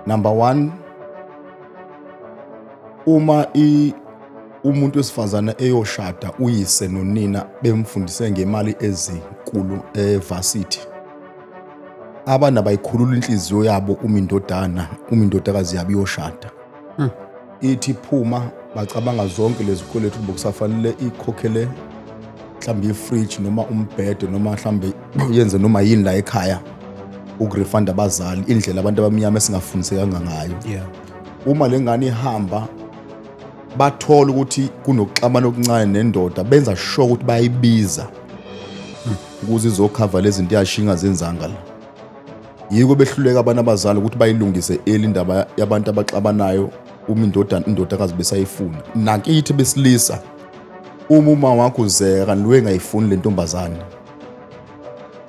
Number 1, uma umuntu wesifazane eyoshada, uyise nonina bemfundise ngemali ezinkulu evarsity, abana bayikhulula inhliziyo yabo uma indodana, uma indodakazi yabo iyoshada. Ithi phuma, bacabanga zonke lezi kweletu bokusafanele ikhokhele, mhlawumbe ifridge noma umbhede noma mhlawumbe yenze noma yini la ekhaya ukurefunda abazali, indlela abantu abamnyama esingafundisekanga ngayo. Uma lengane ihamba, bathola ukuthi kunokuxabana okuncane nendoda, benza sure ukuthi bayayibiza ukuze izokhava lezi zinto yashinga zenzanga la. Yiko behluleka abantu abazali ukuthi bayilungise eli indaba yabantu abaxabanayo uma indodana, indodakazi besayifuna. Nakithi besilisa, uma uma wakho uzeka kanti wengayifuni le ntombazane,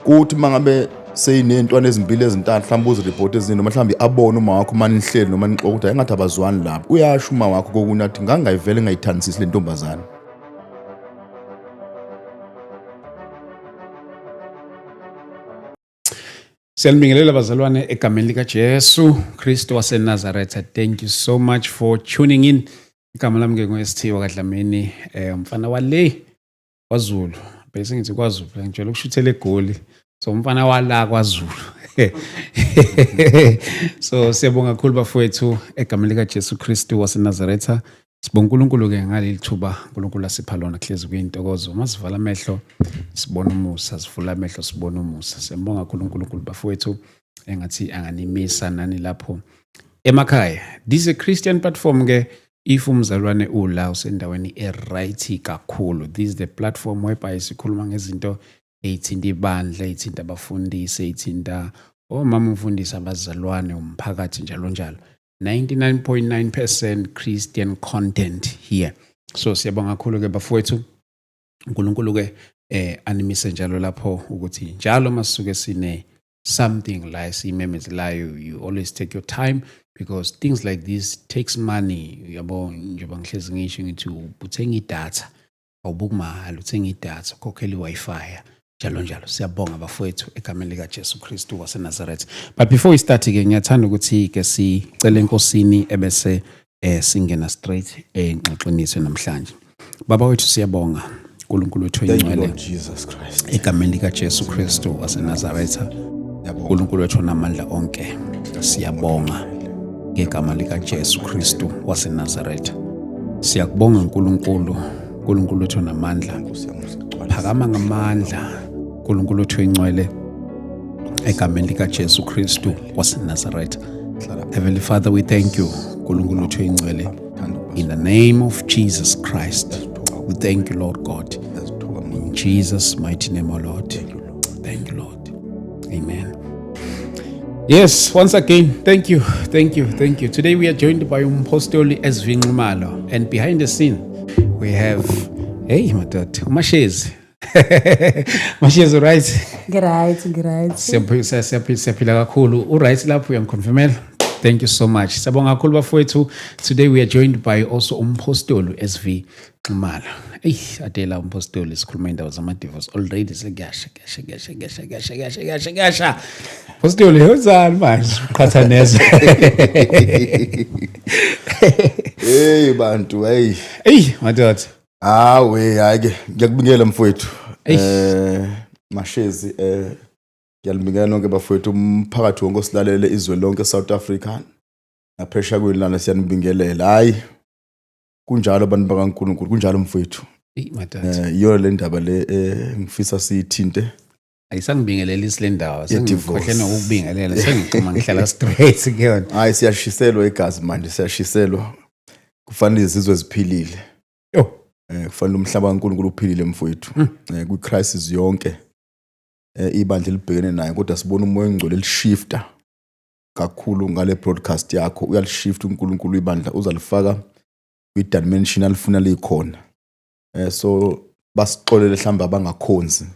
kuthi mangabe seyiney'ntwana ezimbili ezintathu, mhlawumbe uziripoti ezinye, noma mhlawumbe abone uma wakho uma nihleli noma nixoxa ukuthi engathi abazwani lapho, uyasho uma wakho kokunye athi ngangayivele ngayithandisisi le ntombazane. Siyanibingelela bazalwane egameni likaJesu Kristu waseNazaretha. Thank you so much for tuning in. Igama lami ke ngu-ST wakaDlamini, umfana wale kwaZulu. Bese ngithi kwaZulu, ngijwayele ukushuthela eGoli. So umfana wala kwaZulu. So siyabonga kakhulu bafowethu egameni likaJesu Kristu waseNazaretha. Sibonga uNkulunkulu ke ngaleli thuba uNkulunkulu asipha lona, kuhlezi kuyintokozo. Uma sivala amehlo sibona umusa, sivula amehlo sibona umusa. Siyambonga kakhulu uNkulunkulu bafowethu, engathi anganimisa nani lapho emakhaya. This is a Christian platform ke. If umzalwane ula usendaweni e-right kakhulu, this is the platform whereby sikhuluma ngezinto ey'thinta ibandla, ey'thinta abafundisi, ey'thinta omama umfundisi, abazalwane, umphakathi, njalo njalo. 99.9% Christian content here. So siyabonga kakhulu ke bafowethu. uNkulunkulu ke animise njalo lapho ukuthi njalo masuke sine something la esiyimemezelayo, you always take your time because things like this takes money. Yabo, njengoba ngihlezi ngisho ngithi uthenga idatha, awubuki mahhala, uthenga idatha, ukhokhela i-Wi-Fi, njalo njalo. Siyabonga bafowethu egameni likaJesu Kristu waseNazaretha. But before we start ke, ngiyathanda ukuthi ke sicele enkosini ebese singena straight engxoxweni yethu namhlanje. Baba wethu, siyabonga uNkulunkulu wethu Thank you, oyingcwele, Lord Jesus Christ. Egameni likaJesu Kristu waseNazaretha, uNkulunkulu wethu onamandla onke, siyabonga ngegama likaJesu Kristu waseNazaretha. Siyakubonga uNkulunkulu, uNkulunkulu wethu onamandla. Nkosi yami, usigcwalise. Phakama ngamandla, uNkulunkulu wethu oyingcwele, egameni likaJesu Kristu waseNazaretha. Heavenly Father, we thank you, uNkulunkulu wethu oyingcwele. In the name of Jesus Christ, we thank you, Lord God. In Jesus' mighty name, O Lord. Thank you, Lord. Amen. Yes, once again, thank you, thank you, thank you. Today we are joined by Umpostoli SV Nxumalo, and behind the scene we have, hey, madoda, uMashezi. Mashezi, right? Ngi-right, ngi-right. Siyaphila kakhulu. U-right lapho, uyangiconfirmela? Thank you so much. Siyabonga kakhulu bafowethu. Today we are joined by also Umpostoli SV Nxumalo. Ey, adela umpostoli, sikhuluma indaba zama-divorce already, sekuyasha, kuyasha, kuyasha, kuyasha, kuyasha, kuyasha, kuyasha, kuyasha. Postoli, wenzani manje? Qhatha nezwe. Hey bantu, hey. Ey, madoda. Hawe, hayi ke, ngiyakubingela mfowethu. Eish. Mashezi, ngiyalibingela nonke bafowethu, umphakathi wonke osilalele, izwe lonke, South Africa naphesheya kwelana, siyanibingelela. Hayi, kunjalo abantu bakaNkulunkulu, kunjalo mfowethu. Ey, madoda. Iyo le ndaba le ngifisa siyithinte. Ayisangibingelelisi le ndawo. Ye-divorce. Sengikhohle nokukubingelela, sengixhuma ngihlala straight kuyona. Hayi, siyashiselwa igazi manje, siyashiselwa. Kufanele izizwe ziphilile. Yo. Kufanele umhlaba kaNkulunkulu uphilile mfowethu. Kwi-crisis yonke ibandla libhekene nayo, kodwa sibona umoya ongcwele lishifta kakhulu ngale broadcast yakho. Uyalishift uNkulunkulu ibandla, uzalifaka kwi-dimension alifuna likhona. So basixolele mhlawumbe abangakhonzi,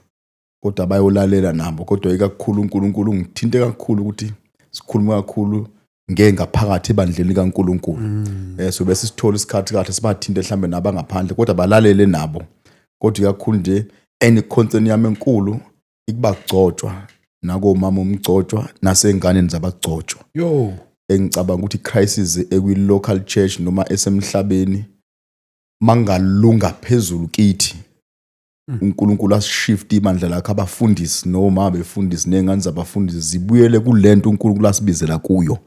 kodwa bayolalela nabo, kodwa ikakhulu uNkulunkulu ungithinte kakhulu ukuthi sikhulume kakhulu ngengaphakathi ebandleni likaNkulunkulu. So bese sithola isikhathi kahle sibathinte mhlambe nabangaphandle, kodwa balalele nabo, kodwa ikakhulu nje any concern yami enkulu ikubagcotshwa nakomama umgcotshwa nasenganeni zabagcotshwa. Yo. Engicabanga ukuthi crisis ekwi local church noma esemhlabeni mangalunga phezulu kithi, uNkulunkulu asishift ibandla lakhe, abafundisi noma abefundisi nengane zabafundisi zibuyele kulento uNkulunkulu asibizela kuyo.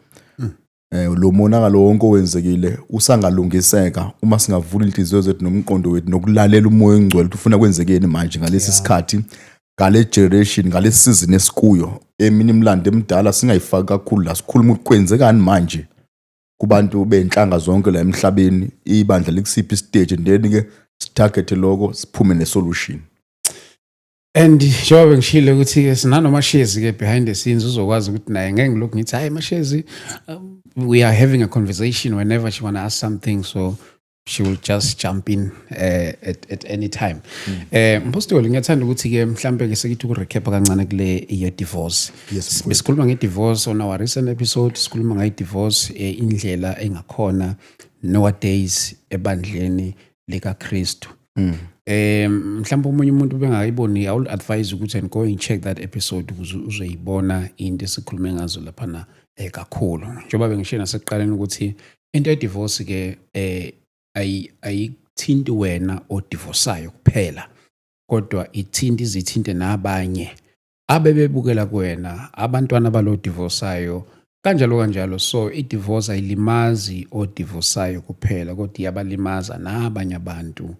Lo monakalo wonke owenzekile usangalungiseka uma singavula inhliziyo zethu nomqondo wethu nokulalela uMoya oNgcwele ukuthi ufuna kwenzekeni manje ngalesi sikhathi, ngale generation, ngale season esikuyo. Eminye imilando emidala singayifaki kakhulu la, sikhuluma ukuthi kwenzekani manje kubantu benhlanga zonke la emhlabeni, ibandla likusiphi istage, and then ke sitarget lokho, siphume nesolution. And njengoba bengishilo ukuthi-ke sinanoMashezi-ke behind the scenes, uzokwazi ukuthi naye ngeke ngilokhu ngithi, "Hayi Mashezi." We are having a conversation. Whenever she wanna ask something, so she will just jump in at any time. Mpostoli, ngiyathanda ukuthi-ke mhlampe-ke sekithi ukurecap kancane kule ye-divorce. Yes. Besikhuluma nge-divorce on our recent episode, sikhuluma ngayi-divorce, indlela engakhona nowadays ebandleni likaKristu. Mhlawumbe omunye umuntu bengayiboni, I will advise ukuthi and go and check that episode ukuze uzoyibona into esikhulume ngazo laphana kakhulu. Njengoba bengishiye nasekuqaleni ukuthi into ye-divorce ke ayithinti wena odivorsayo kuphela, kodwa ithinta izithinte nabanye abebebukela kuwena, abantwana balo divorsayo, kanjalo kanjalo. So i-divorce ayilimazi odivorsayo kuphela, kodwa iyabalimaza nabanye abantu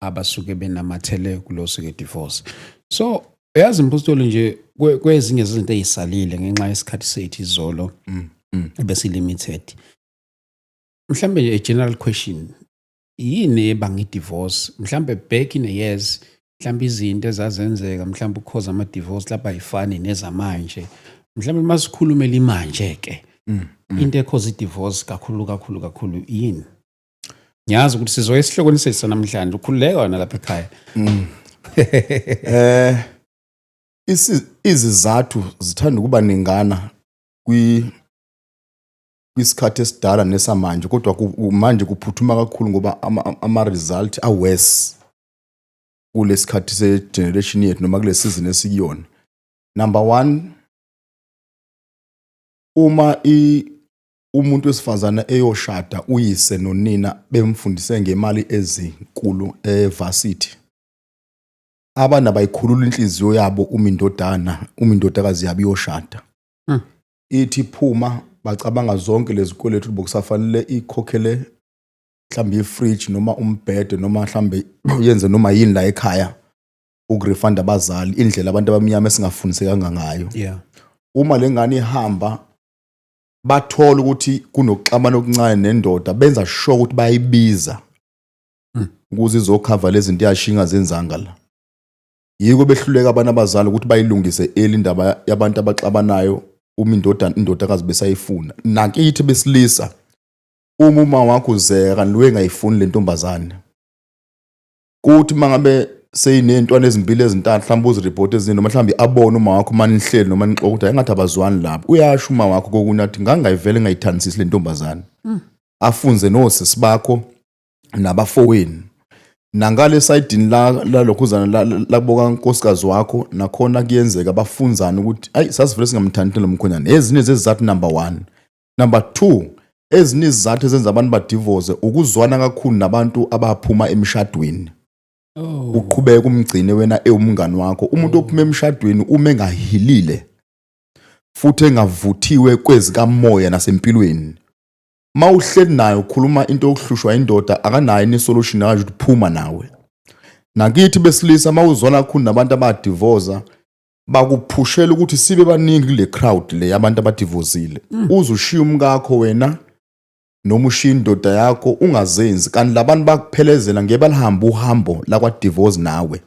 abasuke benamathele kulo suke divorce. So yazi mpostoli nje, kwezinye zezinto ezisalile ngenxa yesikhathi sethu izolo bese limited, mhlambe nje a general question: yini ebanga i-divorce? Mhlambe back in the years, mhlambe izinto ezazenzeka mhlambe ukhoza ama-divorce lapha ayifani nezamanje. Mhlambe masikhulumela imanje ke, into ekhoza i-divorce kakhulu kakhulu kakhulu yini? Ngiyazi ukuthi sizoya esihlokweni sethu sanamhlanje, ukhululeka wena lapha ekhaya. Izizathu zithanda ukuba ningana kwisikhathi esidala nesamanje, kodwa manje kuphuthuma kakhulu ngoba ama result aworse kulesikhathi se generation yethu noma kule season esikuyona. Number 1, uma umuntu wesifazane eyoshada, uyise nonina bemfundise ngemali ezinkulu evarsity, abana bayikhulula inhliziyo yabo uma indodana, uma indodakazi yabo iyoshada. Ithi phuma, bacabanga zonke lezi kweletu bokusafanele ikhokhele, mhlawumbe ifridge noma umbhede noma mhlawumbe yenze noma yini la ekhaya ukurefund abazali, indlela abantu abamnyama esingafundisekanga ngayo. Uma lengane ihamba, bathola ukuthi kunokuxabana okuncane nendoda, benza sure ukuthi bayayibiza ukuze izokhava lezi zinto yashiya ingazenzanga la. Yiko behluleka abantu abazali ukuthi bayilungise early indaba yabantu abaxabanayo uma indodana, indodakazi besayifuna. Nakithi besilisa, uma wakho uzeka kanti wengayifuni le ntombazane, kuthi mangabe seyiney'ntwana ezimbili, ezintathu, mhlawumbe uzireport ezinye, noma mhlawumbe abone uma wakho uma nihleli noma nixoxa ukuthi engathi abazwani lapho, uyasho uma wakho kokunye athi, "Ngangayivele ngayithandisisi le ntombazane." Afunze nosisi bakho nabafowenu nangale sayidini la lalokhuzana lakuboka nkosikazi wakho, nakhona kuyenzeka bafunzane ukuthi, "Ayi, sasivele singamthandi lo mkhonyane." Ezinye zezizathu, number 1. Number 2, ezinye izizathu ezenza abantu badivorce ukuzwana kakhulu nabantu abaphuma emshadweni. Uqhubeka umgcine wena ewumngani wakho umuntu ophuma emshadweni uma engahilile futhi engavuthiwe kwezikamoya nasempilweni. Mawuhleli naye ukhuluma into yokuhlushwa indoda, akanayo ini solution, akasho ukuthi phuma nawe. Nakithi besilisa, mawuzwana kakhulu nabantu abadivorca, bakuphushela ukuthi sibe baningi kule crowd le abantu abadivozile, uze ushiye umkakho wena noma ushiye indoda yakho ungazenzi, kanti labantu bakuphelezela ngeke balihamba uhambo lakwa divorce nawe.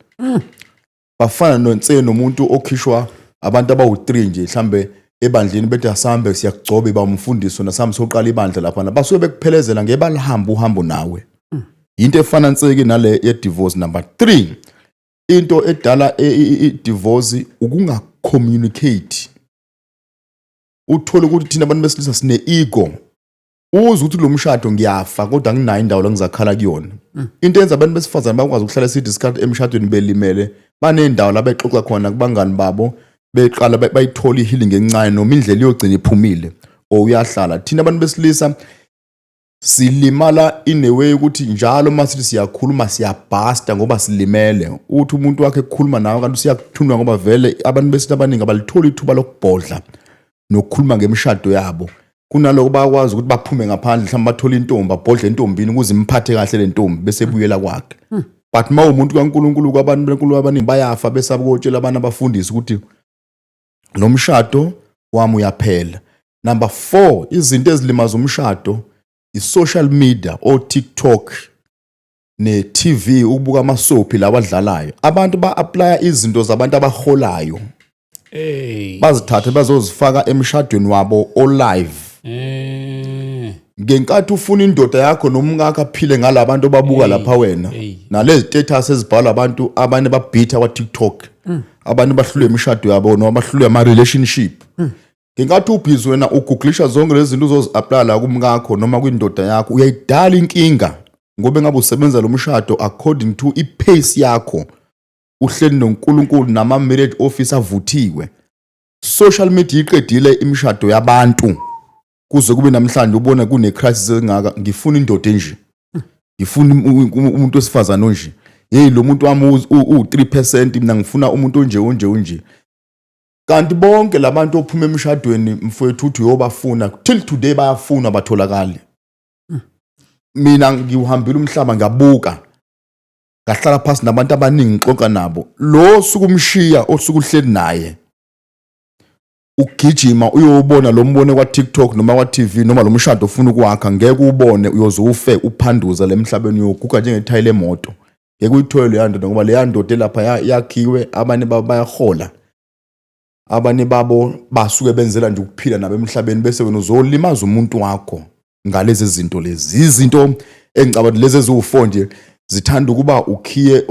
Bafana nonse nomuntu okhishwa abantu abawu3 nje mhlambe ebandleni, bethi, "Asambe, siyakugcoba, bamfundisi nasambe soqala ibandla lapha." Basuke bekuphelezela, ngeke balihamba uhambo nawe. Into efana nseki nale ye divorce. Number 3, into edala i-divorce ukunga communicate. Uthola ukuthi thina abantu besilisa sine ego, uze ukuthi lo mshado ngiyafa kodwa anginayo indawo la ngizakhala kuyona. Into yenza abantu besifazane bakwazi ukuhlala eside isikhathi emshadweni belimele, banendawo la bexoxa khona kubangani babo, beqala bayithola i-healing encane noma indlela iyogcina iphumile. Or uyahlala. Thina abantu besilisa silimala in a way ukuthi njalo uma sithi siyakhuluma siyabhasta ngoba silimele. Uthi umuntu wakhe ekukhuluma nawe kanti usiyakuthunwa, ngoba vele abantu besilisa abaningi abalitholi ithuba lokubhodla nokukhuluma ngemishado yabo. Kunaloko bayakwazi ukuthi baphume ngaphandle, mhlawumbe bathole intombi, abhodle entombini ukuze imphathe kahle le ntombi, bese ebuyela kwakhe. But uma umuntu kaNkulunkulu, kwabantu benkulunkulu abaningi bayafa besaba ukutshela abantu abafundisi ukuthi lo mshado wami uyaphela. Number 4, izinto ezilimaza umshado, i-social media, o-TikTok ne-TV, ukubuka ama-soapie lawa adlalayo. Abantu ba-applya izinto zabantu abaholayo, Hey. bazithathe bazozifaka emshadweni wabo o-live. Ngenkathi ufuna indoda yakho nomkakho aphile ngalabantu obabuka lapha wena, hey. nalezi status ezibhalwa abantu abanye babhitha kwa-TikTok, abantu bahlulwe imishado yabo noma bahlulwe ama-relationship. Ngenkathi ubhizi wena ugooglisha zonke lezi zinto uzozi-applya la kumkakho noma kwindoda yakho, uyayidala inkinga, ngoba engabe usebenza lo mshado according to i-pace yakho, uhleli noNkulunkulu nama-marriage office avuthiwe. Social media iqedile imishado yabantu kuze kube namhlanje. Ubona kune-crisis engaka, ngifuna indoda enje, ngifuna umuntu wesifazane onje, hey, lo muntu wami u-3%, mina ngifuna umuntu onje, onje, onje. Kanti bonke labantu ophuma emshadweni, mfowethu, uthi uyobafuna, till today bayafuna, batholakali. Mina ngiwuhambile umhlaba, ngabuka, ngahlala phansi nabantu abaningi, ngixoxa nabo. Lo suku umshiya osuku uhleli naye, ugijima uyobona lo mbone kwa TikTok noma kwa TV noma lo mshado ufuna ukwakha, ngeke ubone. Uyoze ufe uphanduza lemhlabeni, uyoguga njengethayi lemoto, ngeke uyithole leya ndoda, ngoba leya ndoda elapha yakhiwe. Abanye babo bayahola, abanye babo basuke benzela nje ukuphila nabo emhlabeni, bese wena uzolimaza umuntu wakho ngalezi zinto. Lezi izinto engicabanga lezi eziwu-4 nje zithanda ukuba ukhiye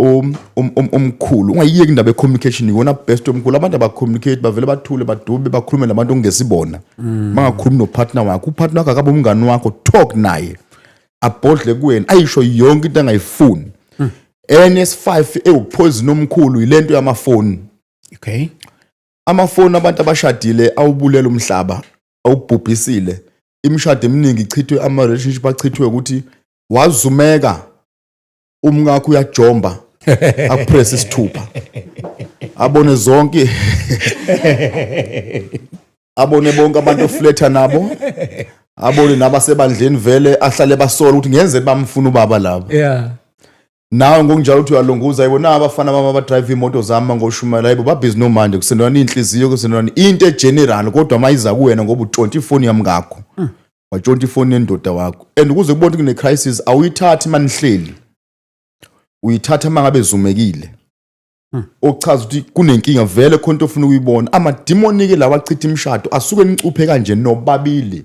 omkhulu. Ungayiyeki indaba ye-communication, iyona best omkhulu. Abantu abacommunicate bavele bathule, badube, bakhulume nabantu okungesibona. Bangakhulumi nopartner wakho. Upartner wakho akabe umngani wakho, talk naye, abhodle kuwena, ayisho yonke into angayifuni. NS5 ewupoison omkhulu yilento yamafoni. Amafoni abantu abashadile awubulela umhlaba, awubhubhisile. Imishado eminingi ichithwe, ama-relationship achithwe ukuthi wazumeka umkakho uyajomba, akupress isithupha, abone zonke, abone bonke abantu ofletha nabo, abone nabasebandleni, vele ahlale basola ukuthi ngenzeni bamfuna ubaba labo. Nawe ngokunjalo uthi uyalunguza, yebo, na abafana bami abadrive imoto zami ngoshumayela, yebo, babhizi nomanje kusendelwana iy'nhliziyo, kusendelwana into egeneral, kodwa uma iza kuwena ngoba utshontsha ifoni yamngakho, watshontsha ifoni yendoda wakho. And ukuze kubone ukuthi kune-crisis, awuyithathi manihleli, uyithatha uma ngabe zumekile, okuchaza ukuthi kunenkinga vele, khona into ofuna ukuyibona. Amadimoni-ke lawa achitha imishado asuke nicuphe kanje nobabili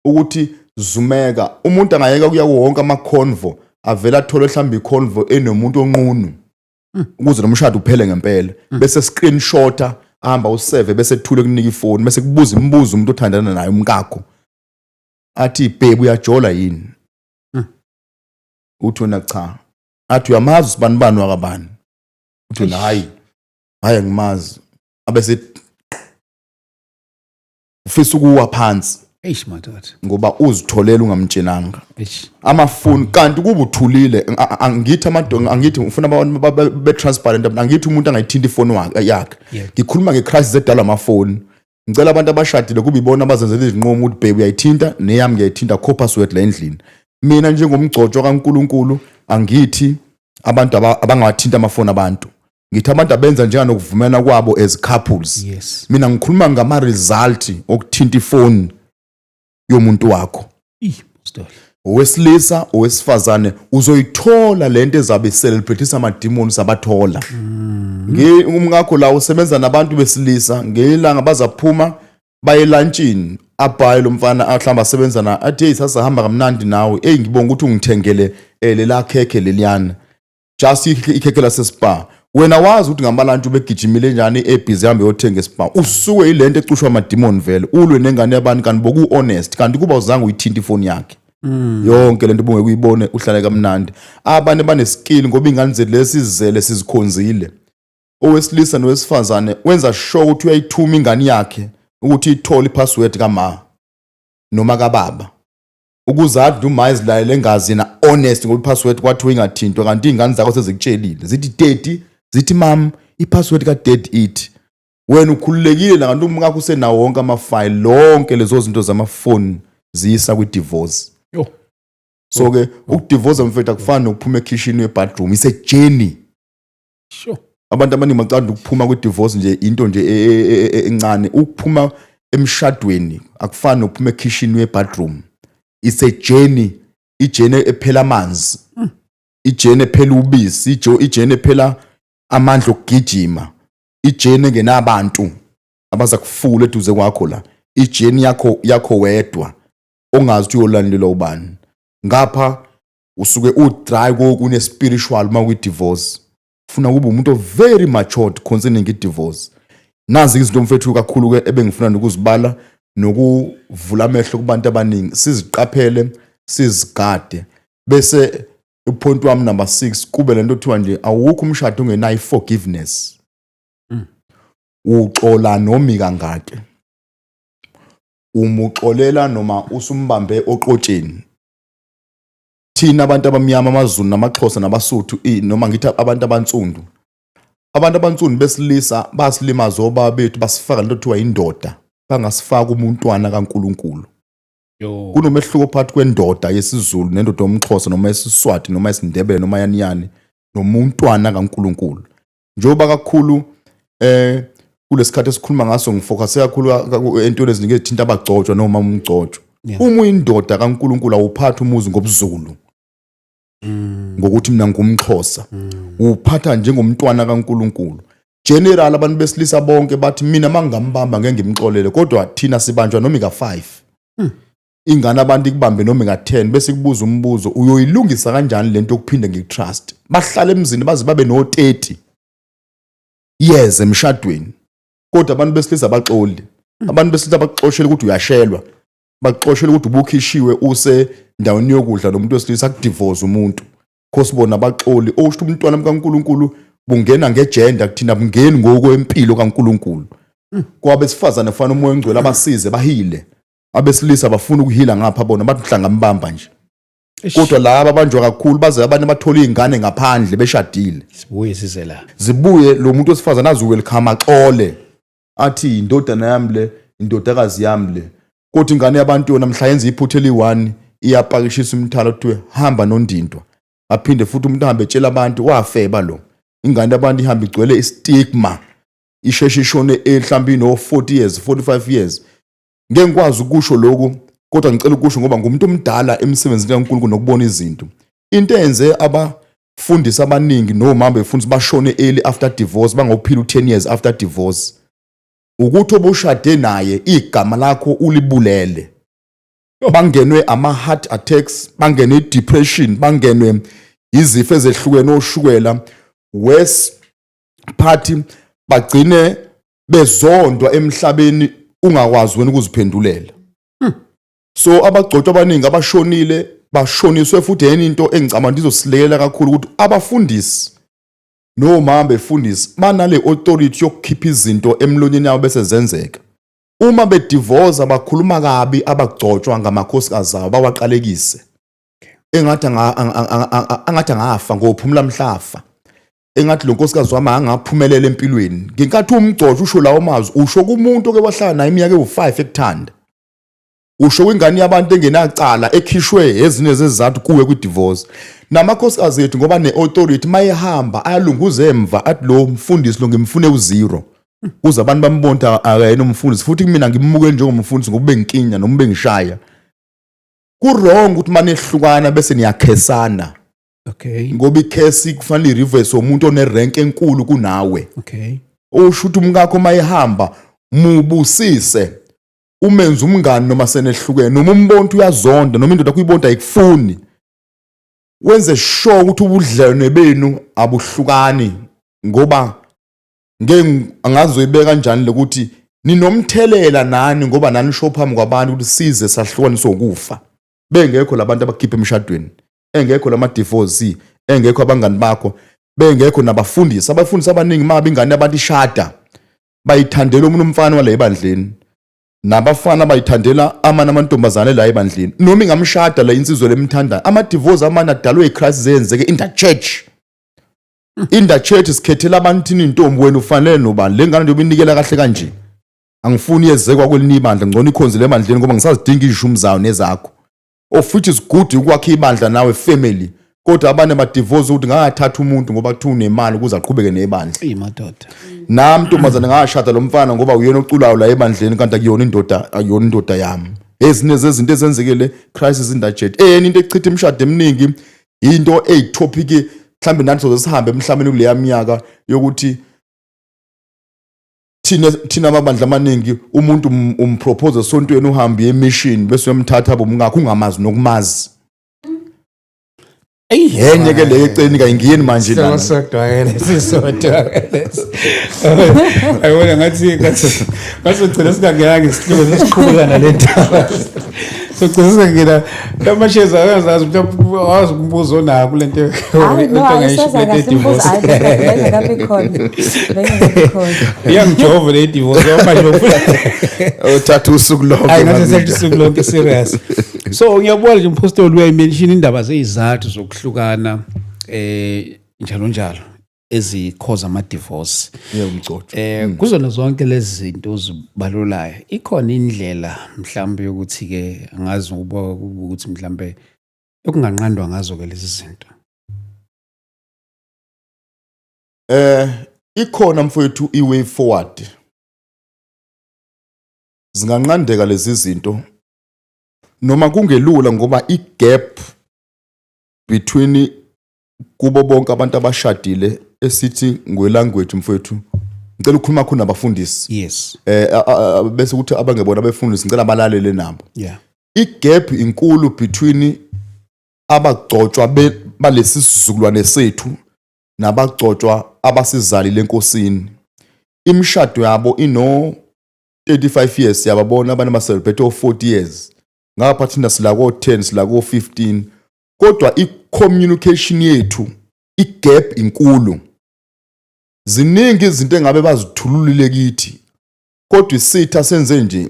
ukuthi zumeka. Umuntu angayeka kuya kuwo wonke ama-convo, avele athole mhlawumbe i-convo enomuntu onqunu ukuze lo mshado uphele ngempela, bese screenshota, ahamba useve, bese ethule kunika ifoni, bese kubuza imibuzo umuntu othandana naye, umkakho, athi, "Babe, uyajola yini?" Uthi wena, "Cha." Athi, "Uyamazi usibani bani wakabani?" Uthi wena, "Hayi, hayi, angimazi." Abese ufisa ukuwa phansi. Eish madoda. Ngoba uzitholela ungamtshelanga. Eish. Amafoni, kanti kuba uthulile. Angithi amadonga, angithi ufuna abantu be transparent, angithi umuntu angayithinta ifoni yakhe. Ngikhuluma ngecrisis edalwa amafoni. Ngicela abantu abashadile kube ibona abazenzela izinqumo ukuthi, "Babe, uyayithinta, neyami ngiyayithinta, kho password la endlini." Mina njengomgcotshwa kaNkuluNkulu angithi abantu abangawathinta amafoni abantu, ngithi abantu abenza njenganokuvumela kwabo as couples. Mina ngikhuluma ngama result okuthinta ifoni yomuntu wakho. Ih, Pastor. Owesilisa, owesifazane, uzoyithola lento ezabe celebrate amademons sabathola nge umkakho la usebenza nabantu besilisa. Ngelanga bazaphuma baye lunchini, abhaye lo mfana mhlawumbe asebenza na, athi, "Hey, sasahamba kamnandi nawe. Hey, ngibonga ukuthi ungithengele lela khekhe leliyana." Just ikhekhe lasespa. Wena wazi ukuthi ngamalunch ubegijimile njani, ebhizi, hambe yothenga espa, usuke ilento ecushwa amademon, vele ulwe nengane yabantu, kanti boku honest. Kanti kuba uzange uyithinta ifoni yakhe, yonke lento ubungeke uyibone, uhlale kamnandi. Abanye baneskill ngoba ingane zethu lesizele sizikhonzile. Owesilisa nowesifazane wenza sure ukuthi uyayithuma ingane yakhe ukuthi ithole ipassword kama. Noma kababa ukuze athi uma ezilalele engazi yena honest, ngoba ipassword kwathiwa ingathintwa, kanti iy'ngane zakho sezikutshelile, zithi daddy, zithi mam, ipassword kadaddy ithi wena ukhululekile la, kanti umkakho usenawo wonke amafayili, lonke lezo zinto zamafoni ziyisa kwi-divorce. Yo. So ke ukudivorce, mfethu, akufani nokuphuma ekhishini we-bathroom, it's a journey. Abantu abaningi bacanda ukuphuma kwi-divorce nje into nje encane. Ukuphuma emshadweni akufani nokuphuma ekhishini we-bathroom, it's a journey, ijourney ephela amanzi, ijourney ephela ubisi, ijourney ephela amandla okugijima, ijourney engenabantu abaza kufula eduze kwakho la, ijourney yakho wedwa ongazi ukuthi uyolandelwa ubani. Ngapha usuke udry kokune spiritual. Uma kwi-divorce funa kube umuntu very matured concerning i-divorce. Nazi izinto, mfethu, kakhulu ke ebengifuna nokuzibala nokuvula amehlo kubantu abaningi, siziqaphele, sizigade. Bese upoint wami number 6 kube lento kuthiwa nje awukho umshado ongenayo i-forgiveness. Uxola nomi kangaki, umuxolela noma usumbambe oqotsheni. Thina abantu abamnyama, amaZulu namaXhosa nabaSuthu, noma ngithi abantu abansundu, abantu abansundu besilisa basilimaza obaba bethu, basifaka lento kuthiwa indoda, bangasifaka umuntwana kaNkuluNkulu. Yo. Kunomehluko phakathi kwendoda yesiZulu nendoda yomXhosa noma yesiSwati noma yesiNdebele noma yani yani nomuntwana kaNkuluNkulu. Njengoba kakhulu kulesikhathi esikhuluma ngaso ngifocuse kakhulu entweni eziningi ezithinta abagcotshwa noma umgcotshwa. Uma uyindoda kaNkuluNkulu, awuphathi umuzi ngobuZulu, ngokuthi mina ngumXhosa. Uphatha njengomntwana kaNkuluNkulu. General, abantu besilisa bonke bathi mina mangingambamba ngeke ngimxolele, kodwa thina sibanjwa noma ika-5 ingane, abantu ikubambe noma ika-10, bese kubuza umbuzo, uyoyilungisa kanjani lento yokuphinde ngikutrust? Bahlala emzini baze babe no-30 years emshadweni, kodwa abantu besilisa abaxoli. Abantu besilisa bakuxoshela ukuthi uyashelwa, bakuxoshela ukuthi ubukhishiwe use endaweni yokudla nomuntu wesilisa, akudivorce umuntu khosi bona baxoli. Okusho ukuthi umntwana kaNkuluNkulu bungena ngegender, kuthina bungeni ngokwempilo kaNkuluNkulu. Kwabesifazane fana umoya ongcwele abasize bahile, abesilisa bafuna ukuhila ngapha, bona bathi mhlangambamba nje. Kodwa laba abanjwa kakhulu baze abanye bathola iy'ngane ngaphandle beshadile. Sibuye size la. Zibuye lo muntu wesifazane azuwelcome, axole, athi indodana yami le, indodakazi yami le. Kodwa ingane yabantu yona mhla yenza iphutha eli-one, iyapakishisa umthalo, kuthiwe hamba nondindwa. Aphinde futhi umuntu ahambe etshela abantu wafeba lo. Ingane yabantu ihambe igcwele istigma, isheshe ishone mhlawumbe ino-40 years, 45 years. Ngeke ngikwazi ukusho lokhu, kodwa ngicela ukusho ngoba ngumuntu omdala emsebenzini kaNkulunkulu nokubona izinto. Into eyenze abafundisi abaningi nomama befundisi bashone early after divorce, bangophila u-10 years after divorce, ukuthi obushade naye igama lakho ulibulele. Bangenwe ama-heart attacks, bangenwe i-depression, bangenwe izifo ezehlukene, oshukela, worse party, bagcine bezondwa emhlabeni, ungakwazi wena ukuziphendulela. So abagcotshwa abaningi abashonile bashoniswe futhi enye into engicabanga ukuthi izosilekelela kakhulu, ukuthi abafundisi nomama befundisi banale authority yokukhipha izinto emlonyeni yabo bese zenzeka. Uma bedivorce bakhuluma kabi abagcotshwa ngamakhosikazi abo, bawaqalekise, engathi angathi angafa ngophumula mhlafa, engathi lo nkosikazi wami angaphumelela empilweni. Ngenkathi umgcotshwa usho lawo mazwi, usho kumuntu oke wahlala naye iminyaka ewu-5 ekuthanda, usho kwingane yabantu engenacala ekhishwe ezinye zezizathu kuwe kwi-divorce. Namakhosikazi ethu, ngoba ne-authority, mayehamba ayalunguza emva, athi lo mfundisi lo ngimfune u-zero, kuze abantu bambone ukuthi akayena umfundisi, futhi kumina ngimukele njengomfundisi ngoba bengikinya noma bengishaya. Ku-wrong ukuthi manehlukana bese niyakhesana, ngoba icurse kufanele i-reverse umuntu onerank enkulu kunawe. Usho ukuthi umkakho mayehamba mubusise, umenze umngani noma senehlukene, noma umbona ukuthi uyazonda, noma indoda kuyibona ayikufuni, wenze sure ukuthi ubudlelwane benu abuhlukani, ngoba ngeke angazoyibeka kanjani lokuthi ninomthelela nani, ngoba nani sho phambi kwabantu ukuthi size sahlukaniswa ukufa, bengekho labantu abakhipha emshadweni, engekho lama divorce, engekho abangani bakho, bengekho nabafundisi. Abafundisi abaningi mabe ingane yabantu ishada, bayithandela omunye umfana wale ebandleni. Nabafana bayithandela amanye amantombazane la ebandleni, noma ingamshada la insizwa lemthandayo. Ama-divorce amanye adalwe i-crisis eyenzeke in the church. In the church sikhethela abantu thina intombi, wena ufanele nobani. Le ngane njengoba inikela kahle kanje, angifuni yezekwa kwelinye ibandla, ngcono ikhonzele ebandleni ngoba ngisazidinga izishumi zayo nezakho, of which is good ukwakha ibandla nawe family. Kodwa abanye badivorce ukuthi ngathatha umuntu ngoba kuthiwa unemali ukuze aqhubeke nebandla. Eyi madoda. Nami ntombazane ngashada lo mfana ngoba uyena oculayo la ebandleni, kanti akuyona indoda, akuyona indoda yami. Ezinye zezinto ezenzekile, crisis in the church. Enye into echitha imishado eminingi, into eyitopic mhlambe nathi soze sihambe emhlabeni kuleya minyaka yokuthi thina amabandla amaningi, umuntu umpropose esontweni, uhambe emission, bese uyamthatha bomngakho ungamazi nokumazi. Yenye ke leyo eceni kayingeni manje lana. Sodwa ke sisodwa ke. Ayibona ngathi ugcina singangenanga isihloko, sesiqhubeka nale ndaba. Sogcina singangena amashezi, akazazi mhlawumbe wazi umbuzo onawo kule nto. Hayi no, ongayisho ayiseza kule nto kahle umbuzo. ye-divorce. Hayi, bengakabi khona. Bengakabi khona. Iyangijova le divorce manje ufuna Uthatha usuku lonke. Hayi, ngathi manje. sethi usuku lonke, serious. So ngiyabona nje umpostoli uyayimention indaba zezizathu zokuhlukana njalo njalo ezikhoza ama divorce. Yebo, mgcotshwa. Kuzona zonke lezi zinto ozibalulayo, ikhona indlela mhlawumbe yokuthi ke angazi ukuba ukuthi mhlawumbe yokunganqandwa ngazo ke lezi zinto? Ikhona mfowethu i-way forward. Zinganqandeka lezi zinto noma kungelula, ngoba i-gap between kubo bonke abantu abashadile, esithi ngwe-language mfowethu, ngicela ukukhuluma khona nabafundisi. Bese kuthi abangebona abefundisi, ngicela balalele nabo. I-gap inkulu between abagcotshwa balesi sizukulwane sethu nabagcotshwa abasizalile enkosini. Imishado yabo ino 35 years, yababona abantu abacelebrate o 40 years, ngapha thina sila ko 10, sila ko 15, kodwa i-communication yethu, i-gap inkulu. Ziningi izinto engabe bazithululile kithi, kodwa isitha senze nje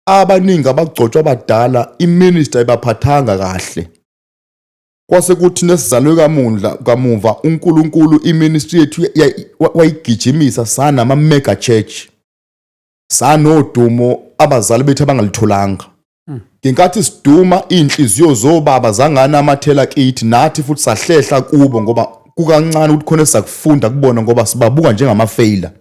abaningi abagcotshwa abadala, iministry ayibaphathanga kahle, kwase kuthi nesizalwe kamundla kamuva uNkulunkulu iministry yethu wayigijimisa sana ama mega church, sanodumo abazali bethu abangalitholanga. Ngenkathi siduma, inhliziyo zobaba zanganamathela kithi, nathi futhi sahlehla kubo, ngoba kukancane ukuthi khona esakufunda kubona, ngoba sibabuka njengama-failure.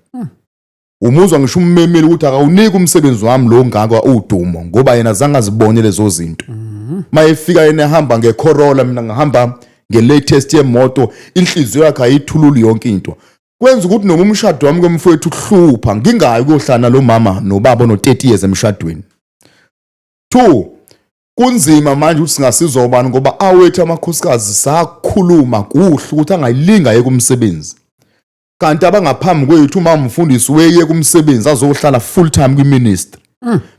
Umuzwa ngisho ummemeli ukuthi akawuniki umsebenzi wami lo ngaka udumo, ngoba yena zange azibone lezo zinto. Mayefika yena ehamba ngeCorolla, mina ngihamba nge-latest yemoto, inhliziyo yakhe ayithululi yonke into. Kwenza ukuthi noma umshado wami komfowethu uhlupha, ngingayi kuyohlala nalo mama nobaba ono-30 years emshadweni. Two, kunzima manje ukuthi singasizwa ubani, ngoba awethu amakhosikazi sakhuluma kuhle ukuthi angayilinga yeke umsebenzi, kanti abangaphambi kwethu, uma umfundisi weye kumsebenzi azohlala full time kwiministry,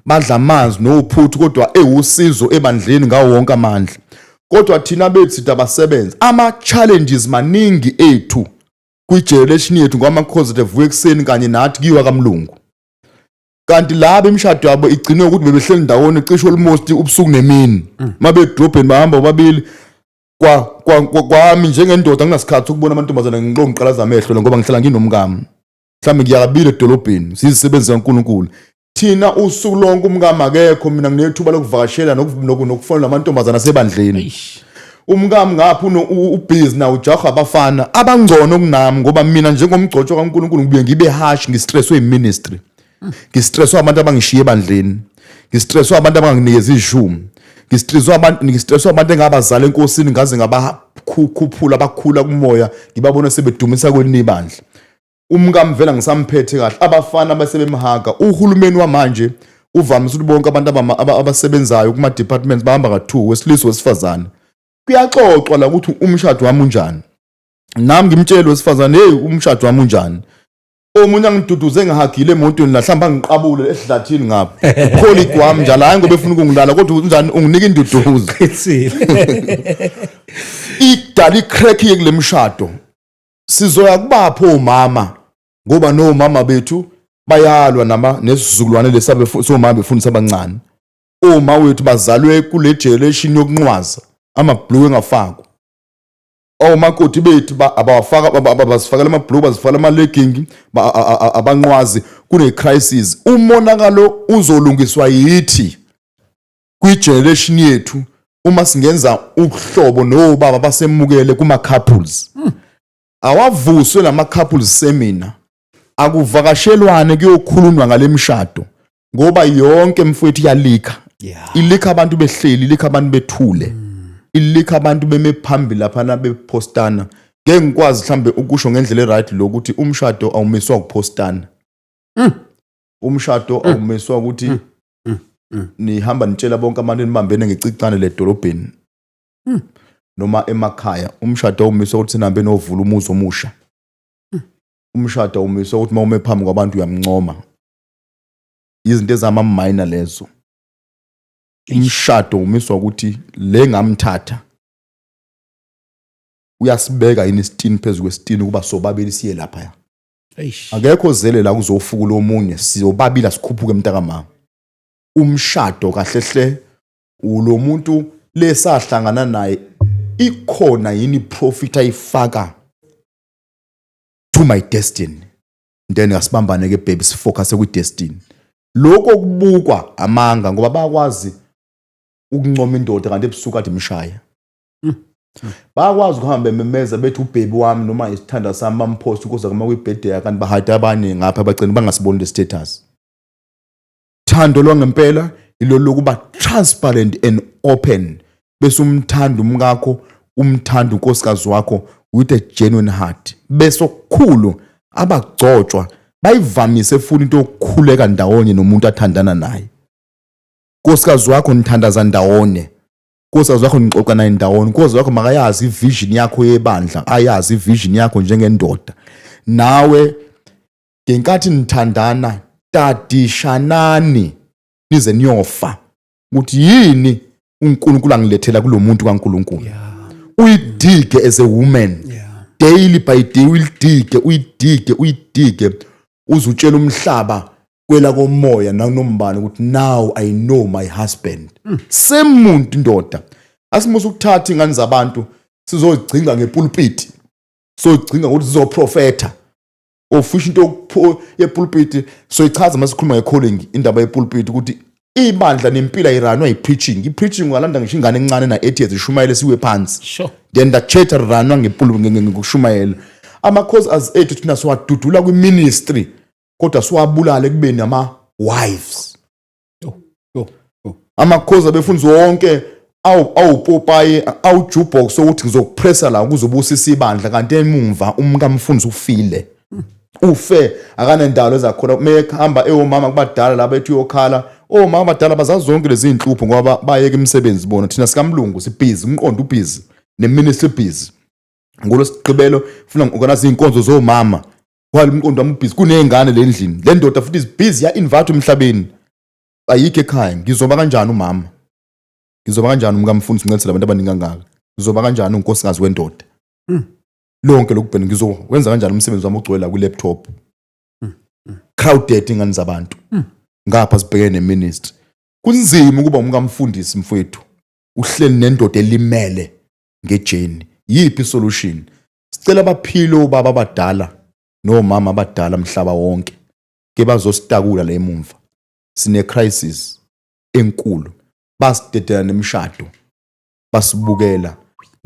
badla amanzi nophuthu, kodwa ewusizo ebandleni ngawo wonke amandla. Kodwa thina bethu sithi abasebenza, ama challenges maningi ethu kwi-generation yethu, ngoba amakhosi evuka ekuseni kanye nathi kuyiwa kamlungu, kanti laba imishado yabo igcinwe ukuthi bebehleli ndawonye cishe almost ubusuku nemini. Mabe edrobheni bahamba bobabili. Kwami njengendoda nginasikhathi sokubona amantombazane, ngiqongiqalaza amehlo ngoba ngihlala nginomkami, mhlawumbe ngiyakabili edolobheni, sizisebenzi zikaNkulunkulu thina usuku lonke. Umkami akekho, mina nginethuba lokuvakashela nokufonela amantombazane asebandleni. Umkami ngapha ubhizi nawo, ujaha abafana abangcono kunami, ngoba mina njengomgcotshwa kaNkulunkulu ngibuye ngibe harsh, ngistresswe iministry, ngistresswe abantu abangishiye ebandleni, ngistresswe abantu abanganginikeza ishumi, ngistresswe abantu engabazala enkosini, ngaze ngabakhuphula bakhula kumoya, ngibabona sebedumisa kwelinye ibandla. Umkami vela ngisamphethe kahle, abafana basebemhaga. Uhulumeni wamanje uvamise ukuthi bonke abantu abasebenzayo kuma departments bahamba ka-2, wesilisa, wesifazane. Kuyaxoxwa la ukuthi umshado wami unjani, nami ngimtshele wesifazane, hey, umshado wami unjani. Omunye angiduduze ngihagile emotweni la, mhlawumbe angiqabule esihlathini ngapha, colleague wami njalo, hayi ngoba efuna ukungilala, kodwa unjani, unginika induduzo. Qinisile. Idala icrack kule mshado. Sizoya kubapho omama, ngoba nomama bethu Bayalwa nama nesizukulwane lesabe somama befundisa abancane. Oma wethu bazalwe kule generation yokunqwaza amabhluku engafakwa. Omakoti bethu abawafaka, bazifakela amabhluku, bazifakela ama-legging, abanqwazi. Kune-crisis, umonakalo uzolungiswa yithi kwi-generation yethu uma singenza uhlobo nobaba basemukele kuma-couples. Awavuswe lama-couples seminar, akuvakashelwane kuyokhulunywa ngale mshado, ngoba yonke, mfowethu, iyalika. Ilikha abantu behleli, ilikha abantu bethule, ilikha abantu beme phambili laphana bepostana. Ngeke ngikwazi mhlambe ukusho ngendlela e-right lokuthi umshado awumiswa ukuphostana. Umshado awumiswa ukuthi nihamba nitshela bonke abantu enibambene ngecicane ledolobheni noma emakhaya. Umshado awumiswa ukuthi nihambe novula umuzi omusha. Umshado awumiswa ukuthi uma ume phambi kwabantu uyamncoma. Izinto ezama-minor lezo. Umshado umiswa ukuthi le ngamthatha uyasibeka yini isitini phezu kwesitini ukuba sobabili siye laphaya. Eish. Akekho ozele la kuzofukula omunye, siyobabili asikhuphuke, mntakamama. Umshado kahle hle ulo muntu lesahlangana naye, ikhona yini profit ayifaka to my destiny? Then asibambane ke, baby, sifocus kwi destiny. Lokho kubukwa amanga, ngoba bayakwazi ukuncoma indoda kanti ebusuku kade imshaya. Bayakwazi ukuhamba bememeza bethi u-baby wami noma isithanda sami, bamphosta ukuze kuma kwi-birthday, kanti bahide abanye ngapha abagcina bangasiboni le status. Thando lwangempela ilo lokuba transparent and open, bese umthanda umkakho, umthanda unkosikazi wakho with a genuine heart. Bese okukhulu, abagcotshwa bayivamise futhi into yokukhuleka ndawonye nomuntu athandana naye. Nkosikazi wakho nithandaza ndawonye, nkosikazi wakho nixoxa naye ndawonye, nkosikazi wakho makayazi ivision yakho yebandla, ayazi ivision yakho njengendoda. Nawe ngenkathi nithandana, tadishanani nize niyofa ukuthi yini uNkulunkulu angilethela kulo muntu kaNkulunkulu. Uyidige as a woman daily by day, uyidige, uyidige, uyidige, uzutshela umhlaba kwela komoya nanombani ukuthi now I know my husband. Semuntu indoda, asimusa ukuthatha ingane zabantu sizogcinga ngepulpit, sogcinga ukuthi sizoprofetha ofisha into yepulpit. Soyichaza masikhuluma nge-calling, indaba yepulpit, ukuthi ibandla nempilo ayi-runwa yi-preaching. I-preaching ungalanda ngisho ingane encane na-8 years ishumayele siwe phansi. Then the church runwa ngokushumayela. Ama-cause as ethu thina siwadudula kwi-ministry, kodwa siwabulale ekubeni ama-wives. Yo, yo, yo. Amakhozi abefundisi wonke awupopayi, awujukebox ukuthi ngizokupressa la ukuze ubusise ibandla, kanti emumva umkamfundisi ufile, ufe akanendalo ezakhona. Mehamba ewomama kubadala laba ethi uyokhala, omama abadala bazazi zonke lezi zinhlupho ngoba bayeka imisebenzi bona. Thina sikamlungu sibhizi, umqondo ubhizi neministry busy. Ngolwesigqibelo funa ngi-organize iy'nkonzo zomama while umqondo wami ubhizi kuney'ngane le ndlini, le ndoda futhi is busy, ya-invite emhlabeni, ayikho ekhaya. Ngizoba kanjani umama? Ngizoba kanjani umkamfundisi ngincedise abantu abaningi kangaka? Ngizoba kanjani unkosikazi wendoda? Lonke lokubhena ngizokwenza kanjani umsebenzi wami ogcwele la kwi-laptop, crowded ingane zabantu ngapha sibhekene neministry? Kunzima ukuba umkamfundisi, mfowethu, uhleli nendoda elimele ngejeni. Yiphi isolution? Sicela abaphile obaba abadala nomama abadala mhlaba wonke ke bazositakula la emumva. Sine crisis enkulu, basidedela nemishado basibukela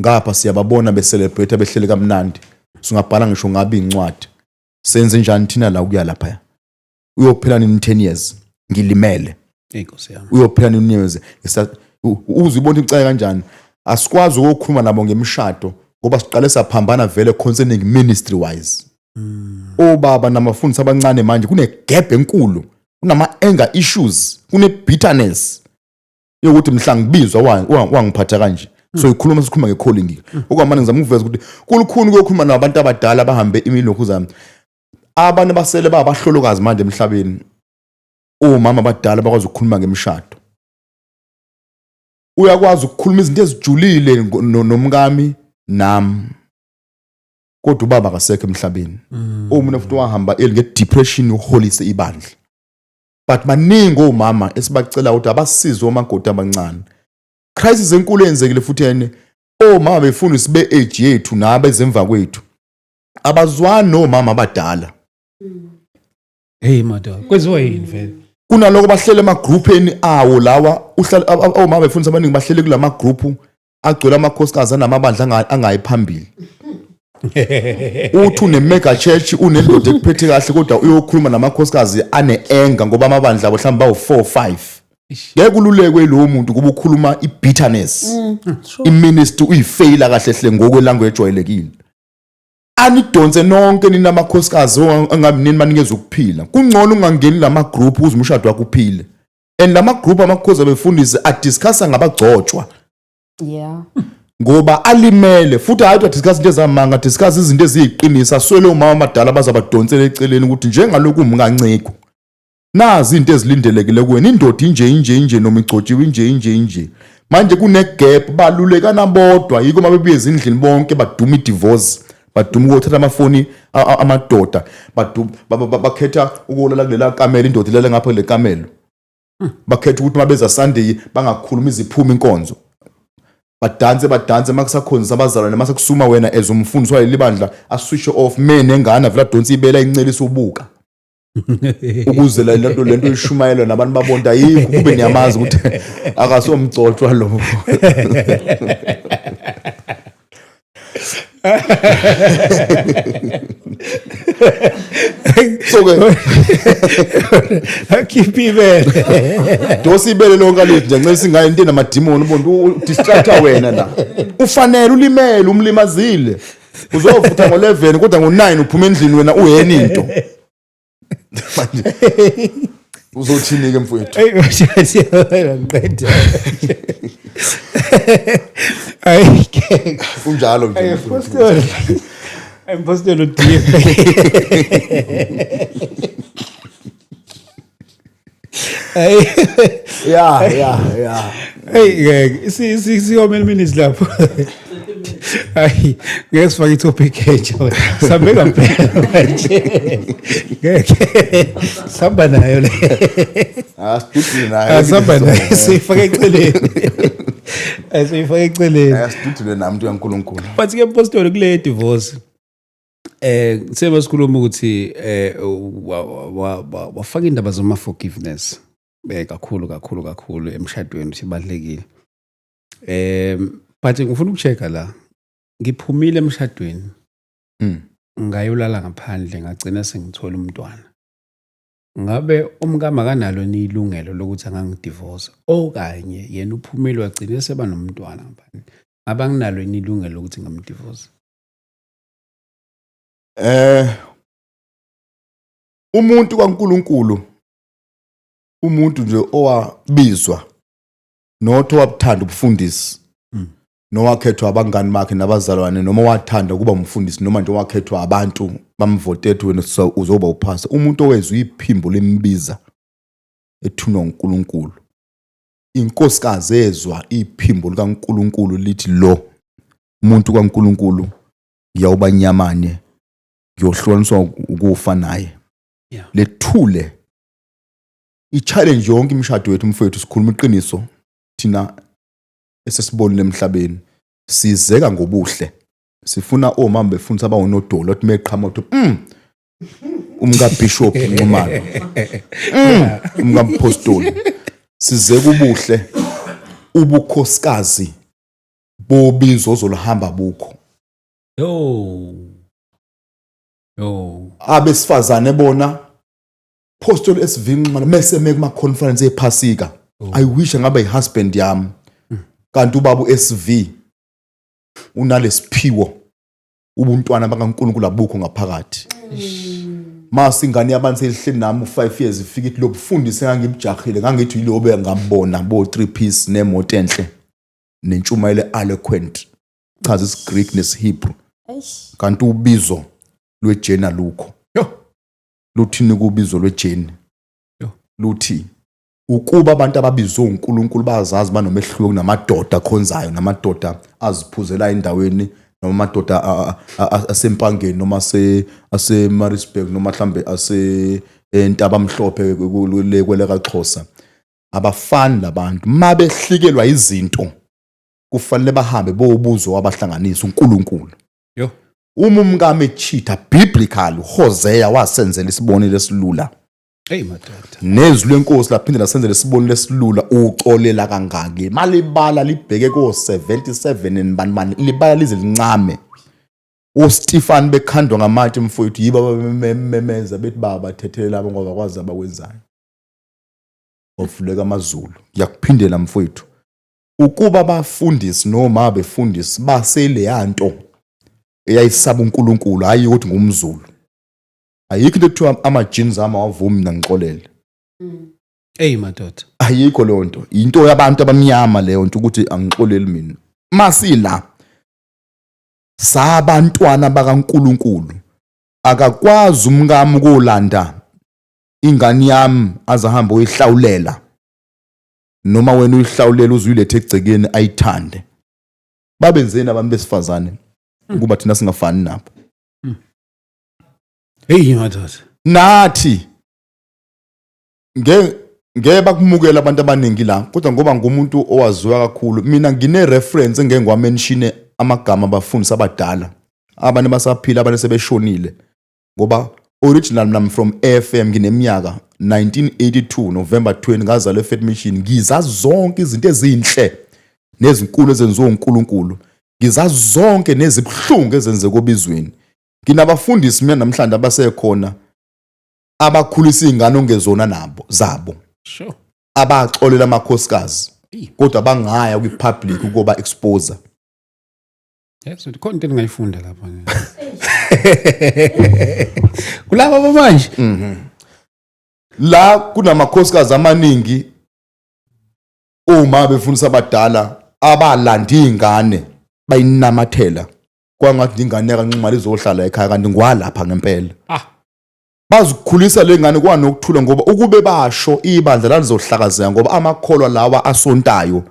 ngapha, siyababona becelebrate behleli kamnandi, singabhala ngisho ngabe incwadi. Senze njani thina la ukuya lapha? Uyophela nini 10 years ngilimele? Inkosi yami. Uyophela nini years uze ubone icala kanjani? Asikwazi ukukhuluma nabo ngemishado ngoba siqale saphambana vele concerning ministry wise. Obaba namafundisi abancane manje kune gap enkulu, kunama anger issues, kune bitterness yokuthi mhla ngibizwa wangiphatha kanje. So ikhuluma, sikhuluma nge-calling. Okwamanje ngizama ukuveza ukuthi kulukhuni ukuyokhuluma nabantu abadala abahambe imilokhu zami, abantu basele babahlolokazi manje emhlabeni. Omama abadala bakwazi ukukhuluma ngemishado, uyakwazi ukukhuluma izinto ezijulile nomkami nami. Kodwa ubaba akasekho emhlabeni. Omunye futhi wahamba eli nge-depression uholise ibandla. But baningi omama esibacela ukuthi abasize omakoti abancane. Crisis enkulu eyenzekile futhi ene omama befundisi be-age yethu nabezemva kwethu abazwani nomama abadala. Hey madoda, kwenziwa yini vele? Kunaloko bahlele emagrupheni awo lawa, uhlala omama befundisi abaningi bahlele kulama group agcwele amakhosikazi anamabandla angayi phambili. Uthi une-mega church, unendoda ekuphethe kahle, kodwa uyokhuluma namakhosikazi ane-anger ngoba amabandla abo mhlawumbe bawu-4 5. Ngeke ululekwe lowo muntu kuba ukhuluma i-bitterness. I-ministry uyifeyila kahle hle ngokwelanguage ejwayelekile. Anidonse nonke nina amakhosikazi angabi nini banikeza ukuphila. Kungcono ungangeni lama group ukuze umshado wakho uphile. And lama group amakhosi abefundisi adiscussa ngabagcotshwa. Ngoba alimele futhi hayi discuss into ezamanga, discuss izinto eziyiqinisa. Aswele umama amadala bazabadonsela eceleni ukuthi njengalokhu umkanciko. Nazi izinto ezilindelekile kuwena, indoda inje inje inje noma igcotshiwe inje inje inje. Manje kune gap, balulekana bodwa, yiko mabebuye ezindlini bonke baduma i-divorce, baduma ukuthatha amafoni amadoda, bakhetha ukulala kulela kamelo, indoda ilala ngapha kule kamelo. Bakhetha ukuthi mabeza Sunday bangakhuluma iziphuma inkonzo. Badanse badanse makusakhonzisa abazalwane, mase kusuma wena as umfundisi waleli bandla aswitch off me nengane avela donsa ibela incelisa ubuka. Ukuze lento ishumayelwe nabantu babonda ayikho, kube niyamazi ukuthi akasomgcotshwa lo. So ke akhipha ibele, dosa ibele lonke alithi nje ncela singayi into enamadimoni, ubona udistracta wena la. Ufanele ulimele, umlimazile. Uzovutha ngo-11 kodwa ngo-9 uphuma endlini wena uyena into. Manje uzothini ke mfowethu? Hey, ngiqeda. Hayi ke. Kunjalo nje. Hey, Pastor. I'm Pastor uDiep. Hey. Yeah. Hey, ngeke si si si how many minutes lapho? Hayi, ngeke sifake itopic entsha. Sambe ngampela manje. Ngeke. Samba nayo le. Ah, sidudule nayo. Asamba nayo sifake eceleni. Asifake eceleni. Asidudule nami mntu kaNkulunkulu. But ke Pastor kule divorce sebe sikhuluma ukuthi wafaka indaba zoma forgiveness kakhulu kakhulu kakhulu emshadweni ukuthi ibalekile. But ngifuna ukuchecka la, ngiphumile emshadweni ngayolala ngaphandle, ngagcina sengithola umntwana. Ngabe umkami akanalo ilungelo lokuthi angangidivorce, okanye yena uphumile wagcina seba nomntwana ngaphandle, ngabe anginalo ilungelo lokuthi ngamdivorce? Umuntu kaNkuluNkulu, umuntu nje owabizwa not owabuthanda ubufundisi, nowakhethwa abangani bakhe nabazalwane, noma wathanda ukuba umfundisi, noma nje wakhethwa abantu bamvotethe wena uzoba uphasa, umuntu owezwa iphimbo lembiza ethunywa uNkulunkulu, inkosikazi ezwa iphimbo likaNkulunkulu lithi lo umuntu kaNkulunkulu ngiyawuba nyamane, ngiyohlukaniswa ukufa naye. Lethule i-challenge yonke imishado yethu mfowethu, sikhuluma iqiniso thina esesibonile emhlabeni, sizeka ngobuhle, sifuna omama befundisa abawunodoli othi meqhamuka ukuthi umka Bishop Nxumalo, umka Mpostoli, sizeka ubuhle, ubukhosikazi bobizo ozoluhamba bukho. Yo. Yo. Abesifazane bona Apostle SV Nxumalo mese me kuma conference ephasika, I wish ngabe ihusband yami, kanti ubaba uSV unalesiphiwo, ubuntwana bakaNkulunkulu abukho ngaphakathi. Mase ingane yabantu seyihleli nami u5 years, ifika ithi lobufundisi engangibujahile ngangithi yilobe ngambona bo 3 piece nemoto enhle nentshumayelo eloquent, chaza isiGreek nesiHebrew, kanti ubizo lwejena lukho. Luthini kubizo lwejeni? Luthi ukuba abantu ababizwe uNkulunkulu bazazi banomehluko kunamadoda akhonzayo namadoda aziphuzela endaweni. Noma amadoda aseMpangeni noma ase Maritzburg noma mhlambe ase eNtabamhlophe le kwele kaXhosa, abafani labantu. Mabehlikelwa izinto, kufanele bahambe bobuzo wabahlanganisa uNkulunkulu. Yo. Uma umkami echitha, biblical, Hosea wasenzela isibonelo esilula. Hey madoda. Nezwi lenkosi laphinde lasenzela isibonelo esilula. Uxolela kangaki? Malibala libheke ko 77 and bani bani, libala lize lincame. uStefan bekhandwa ngamatshe, mfowethu, yibo abamemeza bethi, "Baba, thethele labo ngoba kwazi abakwenzayo." Wavuleka amazulu. Ngiyakuphindela, mfowethu, ukuba abafundisi noma abefundisi baseleyanto eyayisaba uNkulunkulu, hayi ukuthi ngumZulu. Ayikho into ekuthiwa ama-genes ami awavumi mina ngixolele. Hey madoda. Ayikho leyo nto, into yabantu abamnyama leyo nto ukuthi angixoleli mina. Masila sabantwana bakaNkuluNkulu, akakwazi umkami kolanda ingane yami azahamba uyihlawulela, noma wena uyihlawulela uze uyilethe egcekeni ayithande. Babenzeni abantu besifazane ukuba thina singafani nabo? Hey madoda. Nathi ngeke bakumukela abantu abaningi la, kodwa ngoba ngumuntu owaziwa kakhulu, mina ngine reference engeke ngiwamention amagama abafundisi abadala, abanye basaphila, abanye sebeshonile, ngoba original mina I'm from AFM. Ngineminyaka 1982 November 20 ngazalwa eFaith Mission. Ngizazi zonke izinto ezinhle nezinkulu ezenziwa uNkulunkulu, ngizazi zonke nezibuhlungu ezenzeka obizweni. Nginabafundisi mina namhlanje abasekhona abakhulisa izingane ongezona nabo zabo, abaxolela amakhosikazi, kodwa bangaya kwi-public ukuba expose. Yes, khona into engingayifunda lapha. Kulaba manje. La kunamakhosikazi amaningi uma befundisa abadala abalanda izingane bayinamathela kwangathi ingane yakanxumalo izohlala ekhaya, kanti ngwalapha ngempela. Bazikhulisa le ngane kwanokuthula, ngoba ukube basho ibandla lalizohlakazeka, ngoba amakholwa lawa asontayo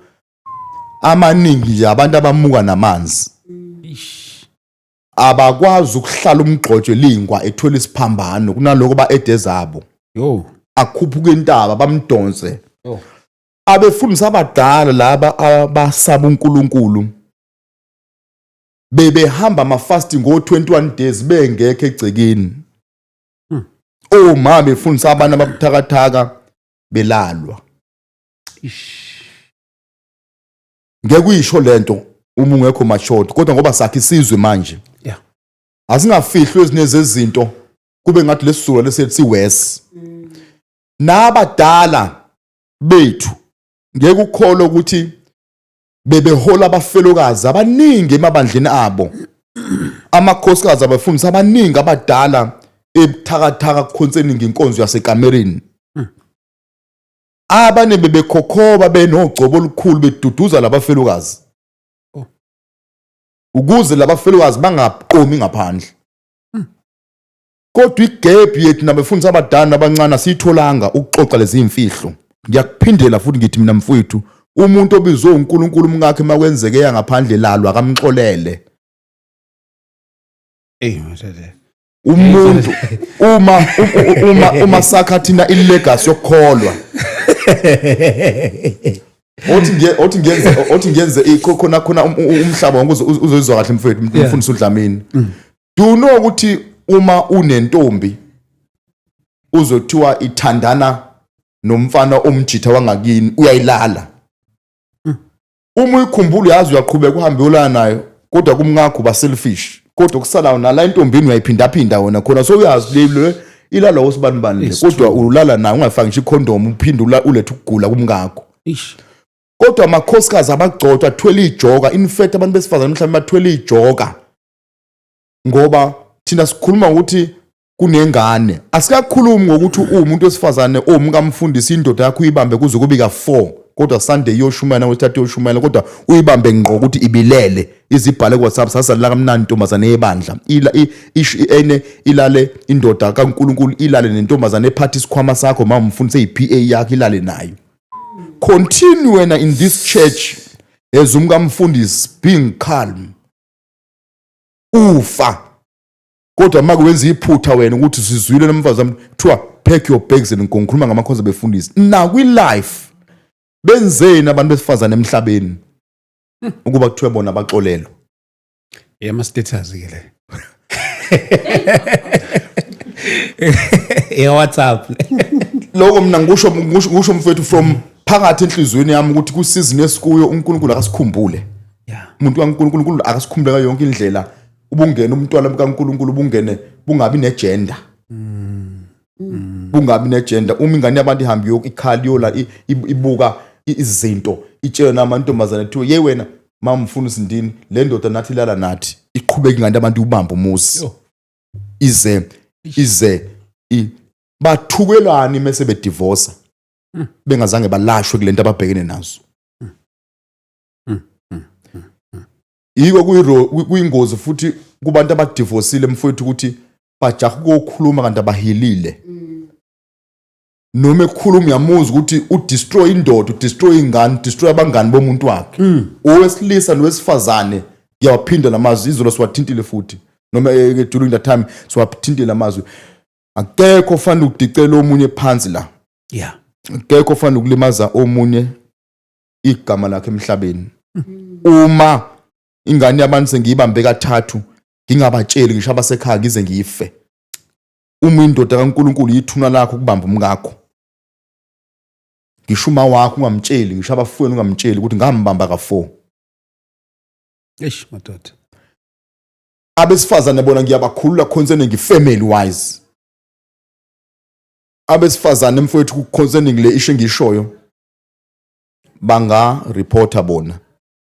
amaningi nje abantu abamuka namanzi. Abakwazi ukuhlala umgxotshe lingwa ethwele isiphambano, kunaloko ba-ede zabo. Yo. Akhuphuka intaba bamdonse. Yo. Abefundisi abadala laba abasaba uNkulunkulu bebehamba ama-fasting ngo-21 days bengekho egcekeni. Oma befundisa abantu ababuthakathaka belalwa. Ngeke uyisho lento uma ungekho matured, kodwa ngoba sakhe isizwe manje, asingafihlwi ezinye zezinto, kube ngathi lesizulu lesethu siwes nabadala bethu. Ngeke ukholwe ukuthi bebehola abafelokazi abaningi emabandleni abo, amakhosikazi abafundisi abaningi abadala ebuthakathaka kukhonseni ngenkonzo yasekamereni. Abane bebekhokhoba benogcobo olukhulu beduduza labafelokazi ukuze labafelokazi bangaqomi ngaphandle. Kodwa igap yethu nabefundisi abadala nabancane asiyitholanga ukuxoxa lezi imfihlo. Ngiyakuphindela futhi ngithi mina, mfowethu, umuntu obizwe uNkulunkulu, umkakhe makwenzeke ya ngaphandle lalwa, akamxolele. Hey madoda. Umuntu uma sakha thina ilegacy yokukholwa, othi ngiyenze khona khona umhlaba wonke uzoyizwa kahle, mfowethu, umfundisi uDlamini. Do you know ukuthi uma unentombi uzothiwa ithandana nomfana omjitha wangakini, uyayilala? Uma uyikhumbula, uyazi, uyaqhubeka uhambe uyolala nayo, kodwa kumngakho uba selfish, kodwa kusalayo nala entombini uyayiphindaphinda wena khona, so uyazi le ilala osibani bani le, kodwa ulala nayo ungayifaki ngisho icondom, uphinde ulethe ukugula kumngakho. Kodwa amakhosikazi abagcotshwa athwele ijoka. In fact, abantu besifazane mhlawumbe bathwele ijoka, ngoba thina sikhuluma ngokuthi kunengane, asikakhulumi ngokuthi uwumuntu wesifazane owumkamfundisi, indoda yakho uyibambe kuze kube ka-4, kodwa Sunday iyoshumayela, ngolwesithathu iyoshumayela, kodwa uyibambe ngqo ukuthi ibilele izibhale ku-WhatsApp, "Sasalela kamnandi ntombazane yebandla." Ene ilale indoda kaNkulunkulu, ilale nentombazane ephatha isikhwama sakho, mama umfundisi, eyi-PA yakho, ilale nayo. Continue wena in this church as umkamfundisi being calm. Ufa. Kodwa uma kuwenza iphutha wena ukuthi sizwile nomfazi wami, kuthiwa pack your bags and go. Ngikhuluma ngamakhosi befundisi. Na kwi life benzeni abantu besifazane emhlabeni ukuba kuthiwe bona baxolelwe? Eyama status ke le. Eya WhatsApp. Lokho mina ngisho mfethu from phakathi enhliziyweni yami ukuthi ku season esikuyo uNkulunkulu akasikhumbule. Umuntu kaNkulunkulu, uNkulunkulu akasikhumbule ngayo yonke indlela. Ubungena umntwana kaNkulunkulu, ubungene bungabi negender. Bungabi negender. Uma ingane yabantu ihambe ikhala yola ibuka izinto, itshele namantombazane kuthiwe ye wena mama mfundisi ndini, le ndoda nathi ilala nathi, iqhubeka ingane abantu ubamba umuzi. Ize ize bathukelani mase bedivorce bengazange balashwe kulento ababhekene nazo. Yiko kuyingozi futhi kubantu abadivorcile mfowethu ukuthi bajaha ukukhuluma kanti abahilile. Noma ekhuluma uyamuzwa ukuthi udestroy indoda, udestroy ingane, udestroy abangani bomuntu wakhe. Owesilisa nowesifazane, ngiyawaphinda lamazwi, izolo siwathintile futhi noma during that time siwathintile lamazwi. Akekho ofanele ukudicela omunye phansi la. Akekho ofanele ukulimaza omunye igama lakhe emhlabeni. Uma ingane yabantu sengiyibambe kathathu ngingabatsheli ngisho abasekhaya ngize ngife. Uma indoda kaNkulunkulu yithuna lakho ukubamba umkakho, ngisho uma wakho ungamtsheli, ngisho abafowenu ungamtsheli ukuthi ngambamba ka4. Eish madoda. Abesifazane bona ngiyabakhulula concerning family wise. Abesifazane mfowethu concerning le isho engishoyo banga reporta bona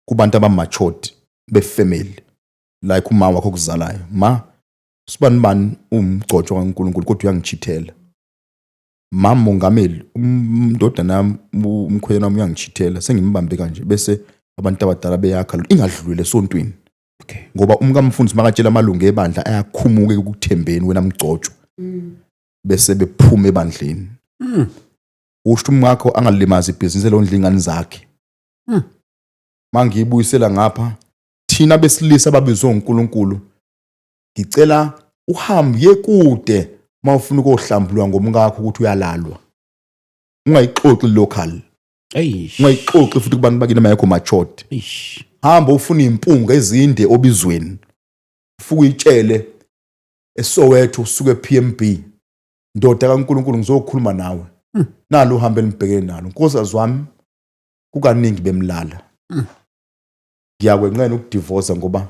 kubantu abamatured befamily, like uma wakho okuzalayo, ma sibani bani umgcotshwa kaNkulunkulu kodwa uyangichithela. Mama mongameli, umndodana yami, umkhwenyana wami uyangichithela, sengimbambe kanje, bese abantu abadala beyakha ingadlulile esontweni. Ngoba umkamfundisi makatshela amalungu ebandla ayakhumuka ekuthembeni wena mgcotshwa, bese bephuma ebandleni. Usho umkakho angalimazi ibhizinisi elondla ingane zakhe. Mangiyibuyisela ngapha, thina besilisa ababizwe uNkulunkulu, ngicela uhambe uye kude mawufuna ukuhlambulwa ngomkakho ukuthi uyalalwa. Ungayixoxi local. Eish. Ungayixoxi futhi kubantu bakini amayekho matured. Eish. Hamba ufuna impunga ezinde obizweni. Ufuke uyitshele eSoweto, usuke ePMB. Ndoda kaNkulunkulu ngizokhuluma nawe. Nalo uhambe nibhekene nalo. Nkosikazi wami kukaningi bemlala. Ngiyakwenqena ukudivorce ngoba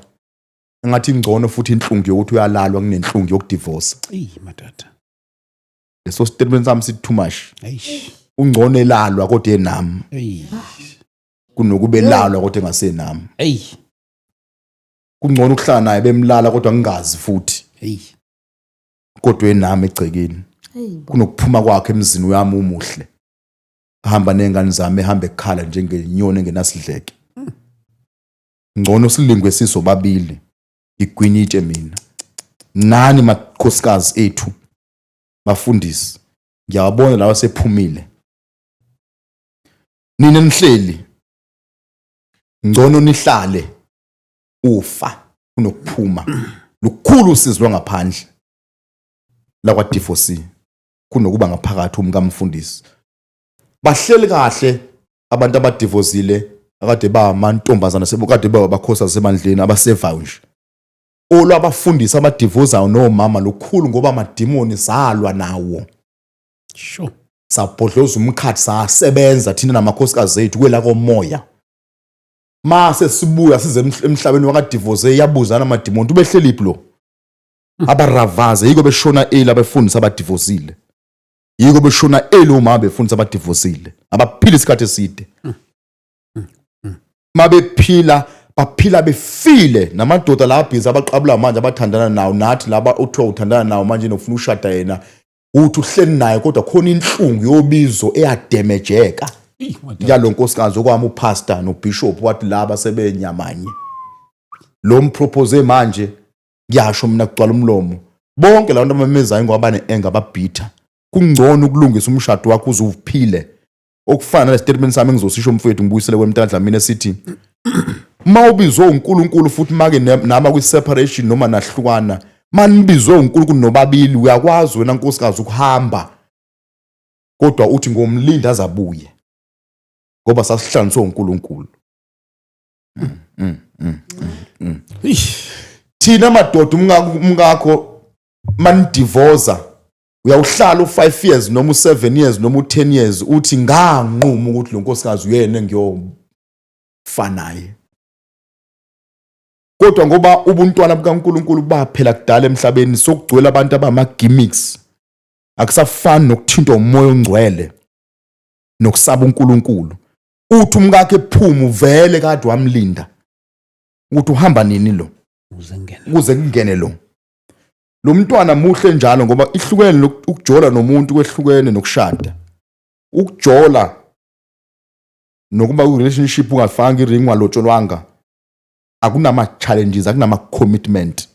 engathi ingcono futhi inhlungu yokuthi uyalalwa kunenhlungu yokudivorce. Ey madoda. Leso statement sami sithi too much. Eish. Ungcono elalwa kodwa enami Ey. kunokuba elalwa kodwa engasenami. Ey. Kungcono ukuhlala naye bemlala kodwa ngingazi futhi. Ey. Kodwa enami egcekeni. Kunokuphuma kwakhe emzini wami umuhle. Ahamba nezingane zami, ehamba ekhala njengenyoni engenasidleke. Ngcono silingwe sisobabili. Igwinyitshe mina. Nani makhosikazi ethu bafundisi, ngiyawabona lawa sephumile. Nina nihleli ngcono nihlale ufa kunokuphuma. Lukhulu usizi lwangaphandle lakwa divorce kunokuba ngaphakathi umkamfundisi. Bahleli kahle abantu abadivosile akade ba amantombazana sebukade ba bakhosa sebandleni abasevayo nje. Olwabafundisi abadivozayo nomama lukhulu ngoba amadimoni salwa nawo. Sure. Sabhodloza umkhathi, sasebenza thina namakhosikazi ethu kwela komoya. Mase sibuya size emhlabeni wakadivoze, yabuzana amadimoni ubehleli phi lo. Abaravaze yiko beshona eli abefundisi abadivosile. Yiko beshona eli uma befundisa abadivosile. Abaphila isikhathi eside. Mabephila baphila befile namadoda la busy abaqabula manje abathandana nawo, nathi laba othiwa uthandana nawo manje nofuna ushada yena uthi uhleli naye kodwa khona inhlungu yobizo eyademejeka yalo nkosikazi okwami upastor nobishop wathi laba sebenyamanye lo mpropose manje. Ngiyasho mina kugcwala umlomo, bonke labantu abamemezayo ngoba bane-anger ababhitha. Kungcono ukulungisa umshado wakho uze uphile. Okufana nale statement sami engizosisho mfowethu, ngibuyisele kwemntandla mina, sithi Mawubizwe uNkulunkulu futhi make nama kwi separation noma nahlukana, manibizwe uNkulunkulu nobabili, uyakwazi wena nkosikazi ukuhamba, kodwa uthi ngomlinda azabuye ngoba sasihlanganiswe uNkulunkulu. Thina madoda, umkakho manidivoza, uyawuhlala u5 years noma u7 years noma u10 years, uthi nganquma ukuthi lo nkosikazi uyena engiyofa naye. Kodwa ngoba ubuntwana bukaNkulunkulu baphela kudala emhlabeni, sokugcwele abantu abama gimmicks, akusafani nokuthintwa umoya ongcwele nokusaba uNkulunkulu. Uthi umkakhe ephuma, uvele kade wamlinda ukuthi uhamba nini lo Ukuze ngene. Ukuze kungene lo mntwana muhle njalo, ngoba ihlukene ukujola nomuntu, kwehlukene nokushada. Ukujola nokuba ku relationship ungafanga iring, walotsholwanga, akunama challenges, akunama commitment.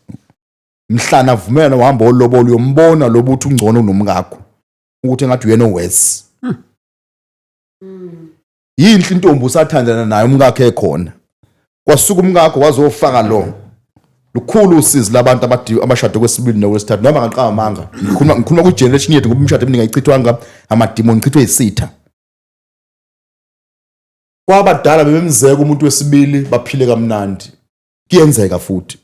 Mhlana vumelana uhamba olobola, uyombona lo buthi ungcono kunomkakho, ukuthi engathi uyena owes. Yinhle intombi usathandana naye umkakhe ekhona, kwasuka umkakho wazofaka lo. Lukhulu usizi labantu abashade kwesibili nokwesithathu, noma ngaqamba amanga. Ngikhuluma kwi-generation yethu, ngoba imishado eminingi ayichithwanga amadimoni, ichithwe isitha. Kwabadala bebemzeka umuntu wesibili, baphile kamnandi. Kuyenzeka futhi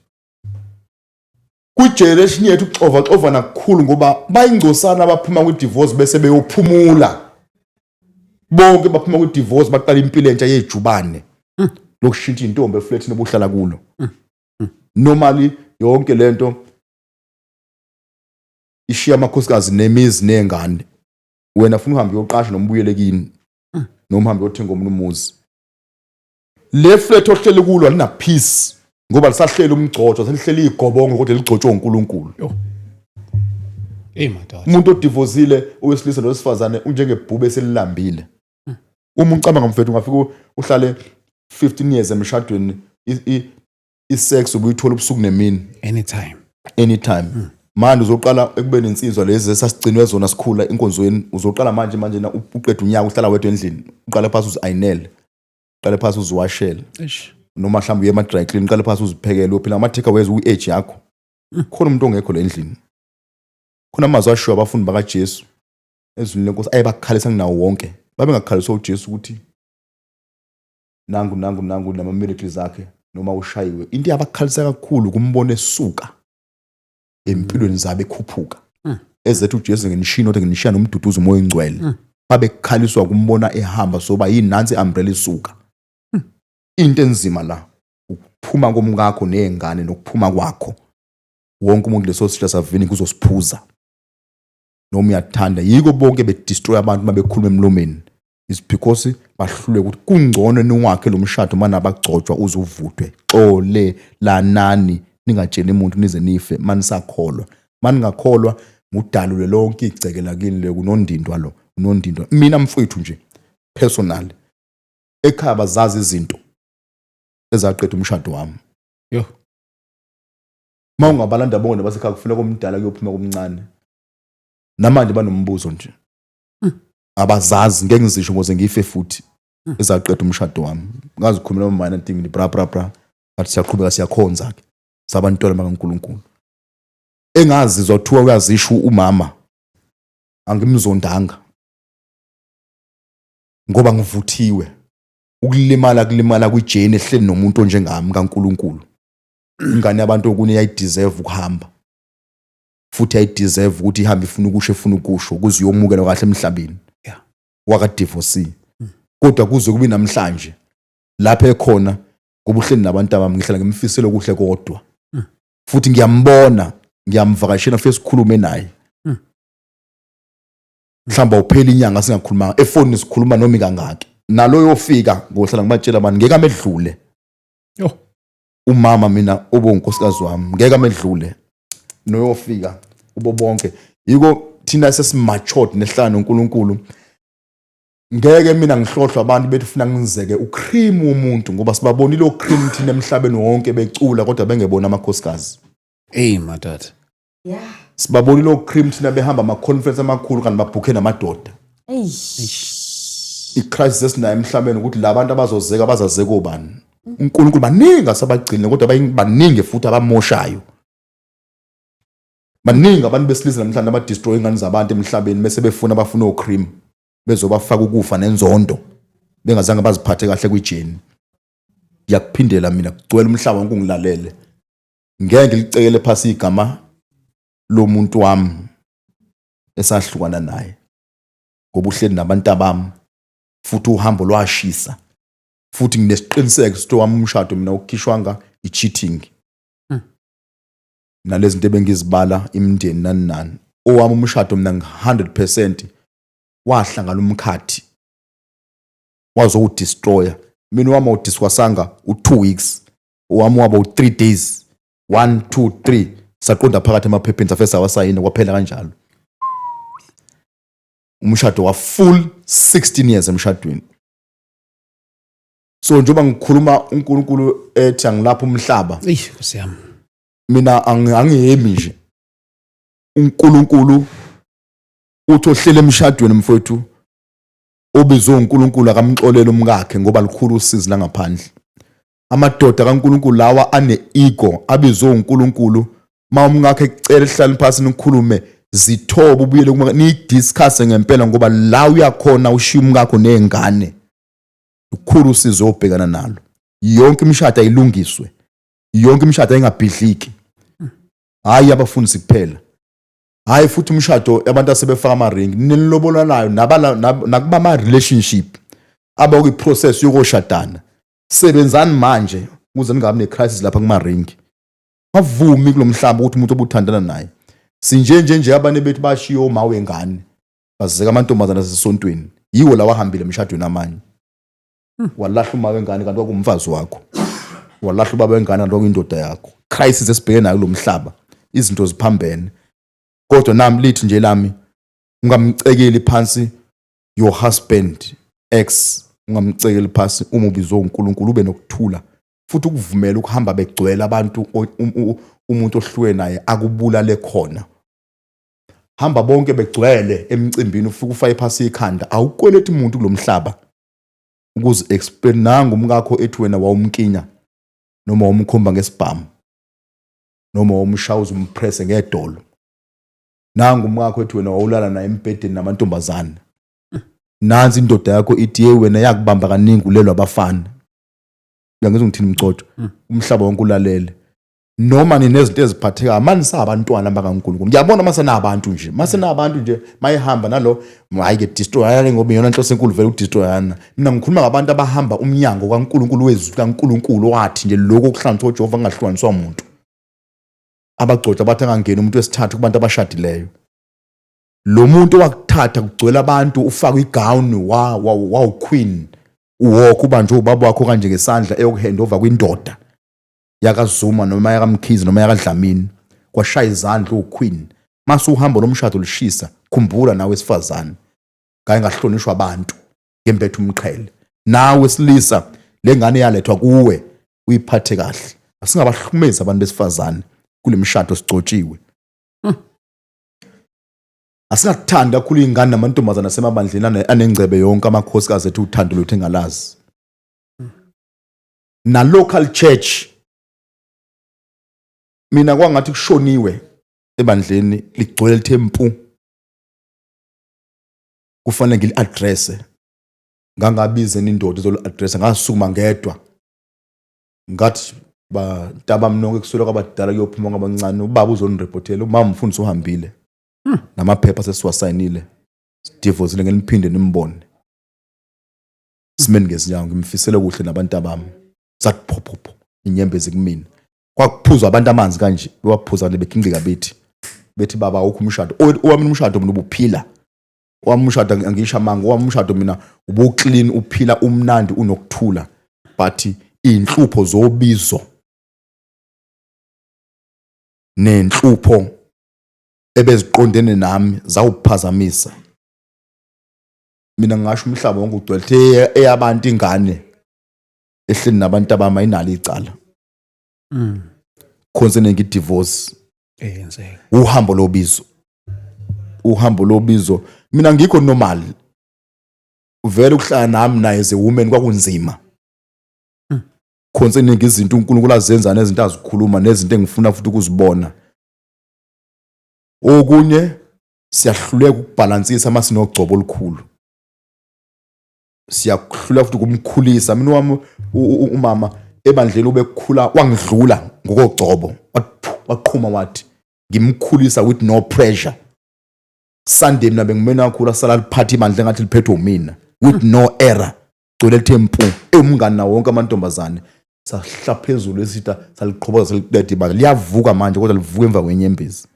kwi-generation yethu uxova xovana kakhulu, ngoba bayingcosana abaphuma kwi-divorce bese beyophumula. Bonke baphuma kwi-divorce, baqala impilo entsha yejubane lokushintsha intombi efletini obuhlala kulo. Normally yonke lento ishiya amakhosikazi nemizi nengane. Wena funa uhambe uyoqasha noma ubuyele kini noma uhambe uyothenga omunye umuzi. Le flat ohleli kulo alina peace, ngoba lisahleli umgcotsho, selihleli igobongo, kodwa ligcotshwe uNkulunkulu. Yo. Ey madoda. Umuntu odivosile, owesilisa nowesifazane, unjengebhube eselilambile. Uma ucabanga, mfethu, ungafika uhlale 15 years emshadweni, i-sex ubuyithola ubusuku nemini. Anytime. Anytime. Manje uzoqala ekubeni insizwa lezi esasigcinwe zona sikhula enkonzweni. Uzoqala manje na uqeda unyaka uhlala wedwa endlini, uqale phasi uzi-ayinele, uqale phasi uziwashele. Eish. Noma mhlawumbe uye ema-dry clean, uqale phasi uziphekele, uphila ngama-take aways uyi-age yakho. Khona umuntu ongekho la endlini. Khona amazwi ashiwo abafundi bakaJesu ezwini lenkosi ayebakhalisa kunawo wonke. Babengakhaliswa uJesu ukuthi nangu nangu nangu nama-miracles akhe noma ushayiwe. Into yabakhalisa kakhulu kumbona esuka empilweni zabo, ekhuphuka, ezethu uJesu, ngenishini othi ngenishiya nomduduzo, umoya ongcwele. Babekhaliswa kumbona ehamba, soba yini nansi umbrella isuka. Into enzima la ukuphuma komkakho nezingane nokuphuma kwakho. Wonke umuntu leso sitsha savini kuzosiphuza noma uyathanda. Yiko bonke bedestroy abantu uma bekhuluma emlomeni, is because bahluleke ukuthi kungcono niwakhe lo mshado mana abagcotshwa uze uvuthwe. Xolelanani, ningatsheli umuntu nize nife manisakholwa. Maningakholwa, ngudalule lonke igceke lakini le kunondindwa lo unondindwa. Mina mfowethu nje personally, ekhaya bazazi izinto ezaqeda umshado wami. Yo. Uma ungabalanda bonke nabasekhaya, kufuna komdala kuyophuma komncane. Namanje banombuzo nje, abazazi. Ngeke ngizisho ngoze ngife futhi ezaqeda umshado wami. Ngazikhulumela ama minor thing, bra bra bra, but siyaqhubeka, siyakhonza ke sabantwana bakaNkulunkulu. Engazizwa kuthiwa uyazisho umama, angimzondanga ngoba ngivuthiwe ukulimala, kulimala kwijeni ehleli nomuntu onjengami kaNkulunkulu. Ingane yabantu okunye yayideserve ukuhamba, futhi yayideserve ukuthi ihambe, ifuna ukusho, efuna ukusho ukuze iyomukelwa kahle emhlabeni. Waka-divorcee, kodwa kuze kube namhlanje lapho ekhona, ngoba uhleli nabantu abami, ngihlala ngimfisela okuhle kodwa. Futhi ngiyambona, ngiyamvakashela, futhi sikhulume naye. Mhlawumbe awupheli inyanga singakhulumanga efonini, sikhuluma noma ikangaki. Naloyo ofika ngohlala ngibatshela abantu, ngeke amedlule. Yo. Umama mina obe unkosikazi wami, ngeke amedlule noyofika kubo bonke. Yiko thina sesimatured nehlala noNkulunkulu. Ngeke mina ngihlohlwa abantu bethi funa ngizeke ucream womuntu, ngoba sibabonile ocream thina emhlabeni wonke becula, kodwa bengebona amakhosikazi. Ey madoda. Sibabonile ocream thina behamba ama-conference amakhulu, kanti babhukhe namadoda. Eish. I-crisis esinayo emhlabeni ukuthi la bantu abazozeka bazazeka obani. uNkulunkulu baningi asabagcinile, kodwa baningi futhi abamoshayo. Baningi abantu besilisa namhlanje abadestroy ingane zabantu emhlabeni, bese befuna bafuna ocream bezobafaka ukufa nenzondo, bengazange baziphathe kahle kwijeni. Ngiyakuphindela mina, kugcwele umhlaba wonke ungilalele, ngeke ngilicekele phasi igama lomuntu wami esahlukana naye, ngoba uhleli nabantu abami futhi uhambo lwashisa, futhi nginesiqiniseko ukuthi wami umshado mina ukukhishwanga i-cheating nalezi zinto ebengizibala, imindeni, nani nani. Owami umshado mina ngi-100% wahlangana umkhathi wazowudestroya. Mina wami awudiskwasanga u-2 weeks, owami waba u-3 days, 1 2 3, saqonda phakathi emaphepheni, safese sawasayina, kwaphela kanjalo. Umshado wa full 16 years emshadweni. So njengoba ngikhuluma, uNkulunkulu ethi angilapha umhlaba, Eyi, Nkosi yami. mina angihemi nje. uNkulunkulu uthi ohlele emshadweni, mfowethu, obizwe uNkulunkulu akamxolele umkakhe, ngoba likhulu usizi la ngaphandle. Amadoda kaNkulunkulu lawa ane-ego abizwe uNkulunkulu, ma umkakhe ekucela ehlale phansi nikhulume, zithobe, ubuyele kuma niyidiscuss ngempela, ngoba la uyakhona ushiya umkakho nezingane, lukhulu usizo obhekana nalo. Yonke imishado ayilungiswe, yonke imishado ayingabhidliki, hayi abafundisi kuphela, hayi futhi umshado abantu asebefaka amaringi nenilobolanayo, nakuba ama-relationship abakwi-process yokoshadana, sebenzani manje ukuze ningabi ne-crisis lapha kumaringi. Avumi kulo mhlaba ukuthi umuntu obuthandana naye sinje nje nje. Abanye bethu bashiye oma wengane, bazeka amantombazana asesontweni, yiwo lawa ahambile emshadweni amanye. Walahla uma wengane kanti kwakuwumfazi wakho, walahla ubaba wengane kanti kwakuyindoda yakho. Crisis esibheke nayo kulo mhlaba, izinto ziphambene. Kodwa nami lithi nje lami, ungamcekeli phansi your husband, ex, ungamcekeli phansi. Uma ubizwe uNkulunkulu, ube nokuthula futhi ukuvumela ukuhamba begcwele abantu, umuntu ohlukene naye akubulale khona. Hamba bonke begcwele emcimbini, ufike ufake phasi ikhanda, awukweleti umuntu kulomhlaba ukuze explain. Nangu umkakho ethi wena wawumkinya noma wawumkhomba ngesibhamu noma wawumshawuza umpresse ngedolo. Nangu umkakho ethi wena wawulala naye embhedeni namantombazane. Nansi indoda yakho ithi, "Ye wena yakubamba kaningi ulelwa abafana." Uyangizwa ngithini, mcotsho? Umhlaba wonke ulalele, noma ninezinto eziphathekayo mani sabantwana bakaNkulunkulu. Ngiyabona masenabantu nje, masenabantu nje mayihamba nalo, hayi ke destroyana, ngoba iyona nhloso enkulu vele udestroyana. Mina ngikhuluma ngabantu abahamba umnyango kaNkulunkulu wezwi kaNkulunkulu, wathi nje lokho okuhlanganiswa uJehova kungahlukaniswa umuntu. Abagcotshwa bathi angangeni umuntu wesithathu kubantu abashadileyo. Lo muntu wakuthatha kugcwele abantu, ufaka igown, wa wa queen, uwalk ubanjwe ubaba wakho kanje ngesandla, eyokuhand over kwindoda yakaZuma noma yakaMkhize noma yakaDlamini, kwashaya izandla uqueen. Mase uhambo lomshado lushisa, khumbula nawe esifazane, ngake ngahlonishwa abantu ngembethe umqhele. Nawe silisa, lengane yalethwa kuwe, uyiphathe kahle. Asingabahlukumezi abantu besifazane kule mishado sigcotshiwe. Asingakuthandi kakhulu iy'ngane namantombazane asemabandleni anengcebe yonke, amakhosikazi ethu uthando lwethu engalazi. Na-local church, mina kwangathi kushoniwe ebandleni, ligcwele lithe mpu, kufanele ngili-addresse. Ngangabiza indoda ezoli-addressa, ngasukuma ngedwa, ngathi, "Bantabami nonke, kusukela kwabadala kuyophuma kwabancane, ubaba uzonirepotela, umama umfundisi uhambile namaphepha sesiwasayinile, sidivosile, ngeke niphinde nimbone. Simeni ngezinyawo, ngimfisele kuhle nabantu abami." Sathi phopho inyembezi kumina. Kwakuphuzwa abantu amanzi kanje, bewaphuza beginqika, bethi, "Baba, awukho umshado." Owami umshado mina ubuphila, owami umshado, angisho amanga, owami umshado mina ubu-clean, uphila, umnandi, unokuthula, but iy'nhlupho zobizo nenhlupho ebeziqondene nami zawuphazamisa. Mina ngingasho umhlaba wonke ugcwele eyabantu ingane ehleli nabantu abami ayinalo icala concerning i-divorce. Eyenzeka. Uhambo lobizo, uhambo lobizo. Mina ngikho normal vele, ukuhlala nami naye as a woman kwakunzima. Concerning izinto uNkulunkulu azenza nezinto azikhuluma nezinto engifuna futhi ukuzibona. Okunye, siyahluleka ukubhalansisa uma sinogcobo olukhulu, siyakuhlula futhi ukumkhulisa. Mina wami umama ebandleni ubekukhula wangidlula ngokogcobo, waqhuma, wathi ngimkhulisa with no pressure. Sunday mina bengimena kakhulu, asala liphatha ibandla engathi liphethwe umina with no error, gcwele lithe mpu, ewumngani nawo wonke amantombazane. Sahla phezulu esitha, saliqhoboza, seliqeda ibandla. Liyavuka manje, kodwa livuka emva kwenyembezi.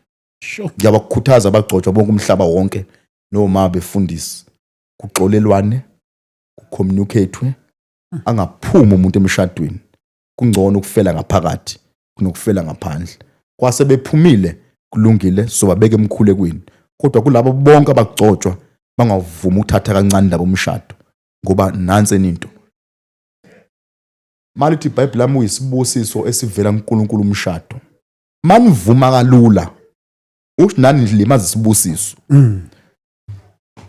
Ngiyabakhuthaza abagcotshwa bonke umhlaba wonke noma befundisi, kuxolelwane, kucommunicatwe, angaphumi umuntu emshadweni. Kungcono ukufela ngaphakathi kunokufela ngaphandle. Kwase bephumile, kulungile, sobabeka emkhulekweni, kodwa kulabo bonke abagcotshwa bangavumi ukuthatha kancane labo umshado, ngoba nansi into malithi iBhayibheli lami, uyisibusiso esivela kuNkulunkulu umshado. Manivuma kalula usho nani nilimaza isibusiso.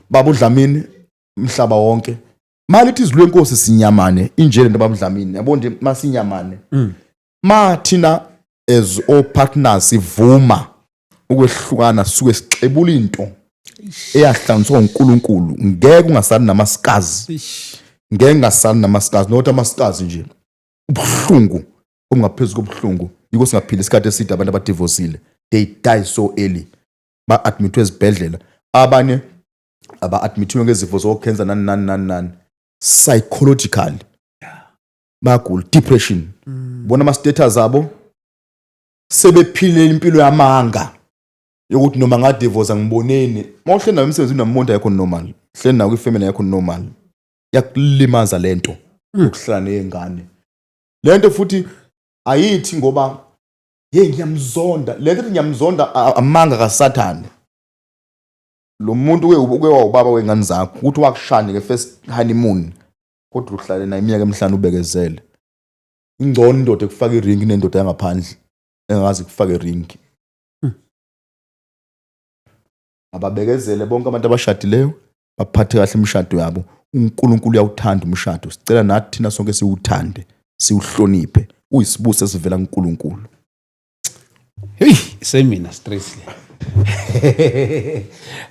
Baba uDlamini, umhlaba wonke, malithi izwi lenkosi sinyamane inje lento. Baba uDlamini, yabo nje masinyamane, ma thina as all partners sivuma ukwehlukana, suke sixebula into eyahlanganiswa uNkulunkulu. Ngeke ungasali namasikazi, ngeke ngasali namasikazi, not amasikazi nje, ubuhlungu obungaphezulu kobuhlungu. Yiko singaphili isikhathi eside. Abantu abadivosile, they die so early, ba-admithwe ezibhedlela, abanye aba-admithiwe ngezifo zokhensa, nani nani nani nani, psychologically bayagula, depression. Bona ama-status abo sebephile impilo yamanga yokuthi noma ngadivosa ngiboneni. Uma uhleli nayo emsebenzini namuntu ayikho normal, hleli nayo kwifamily ayikho normal, yakulimaza lento ukuhlala ney'ngane. Lento futhi ayithi ngoba hey ngiyamzonda, lento ethi ngiyamzonda amanga kaSathane. Lo muntu uke wawubaba wengane zakho, ukuthi wakushaya nge-first honeymoon, kodwa uhlale naye iminyaka emihlanu ubekezele. Ingcono indoda ekufaka iringi nendoda yangaphandle engazi kufaka iringi. Ababekezele bonke abantu abashadileyo, baphathe kahle imishado yabo. UNkulunkulu uyawuthanda umshado, sicela nathi thina sonke siwuthande, siwuhloniphe, uyisibusiso esivela kuNkulunkulu. Hey, semina straight le.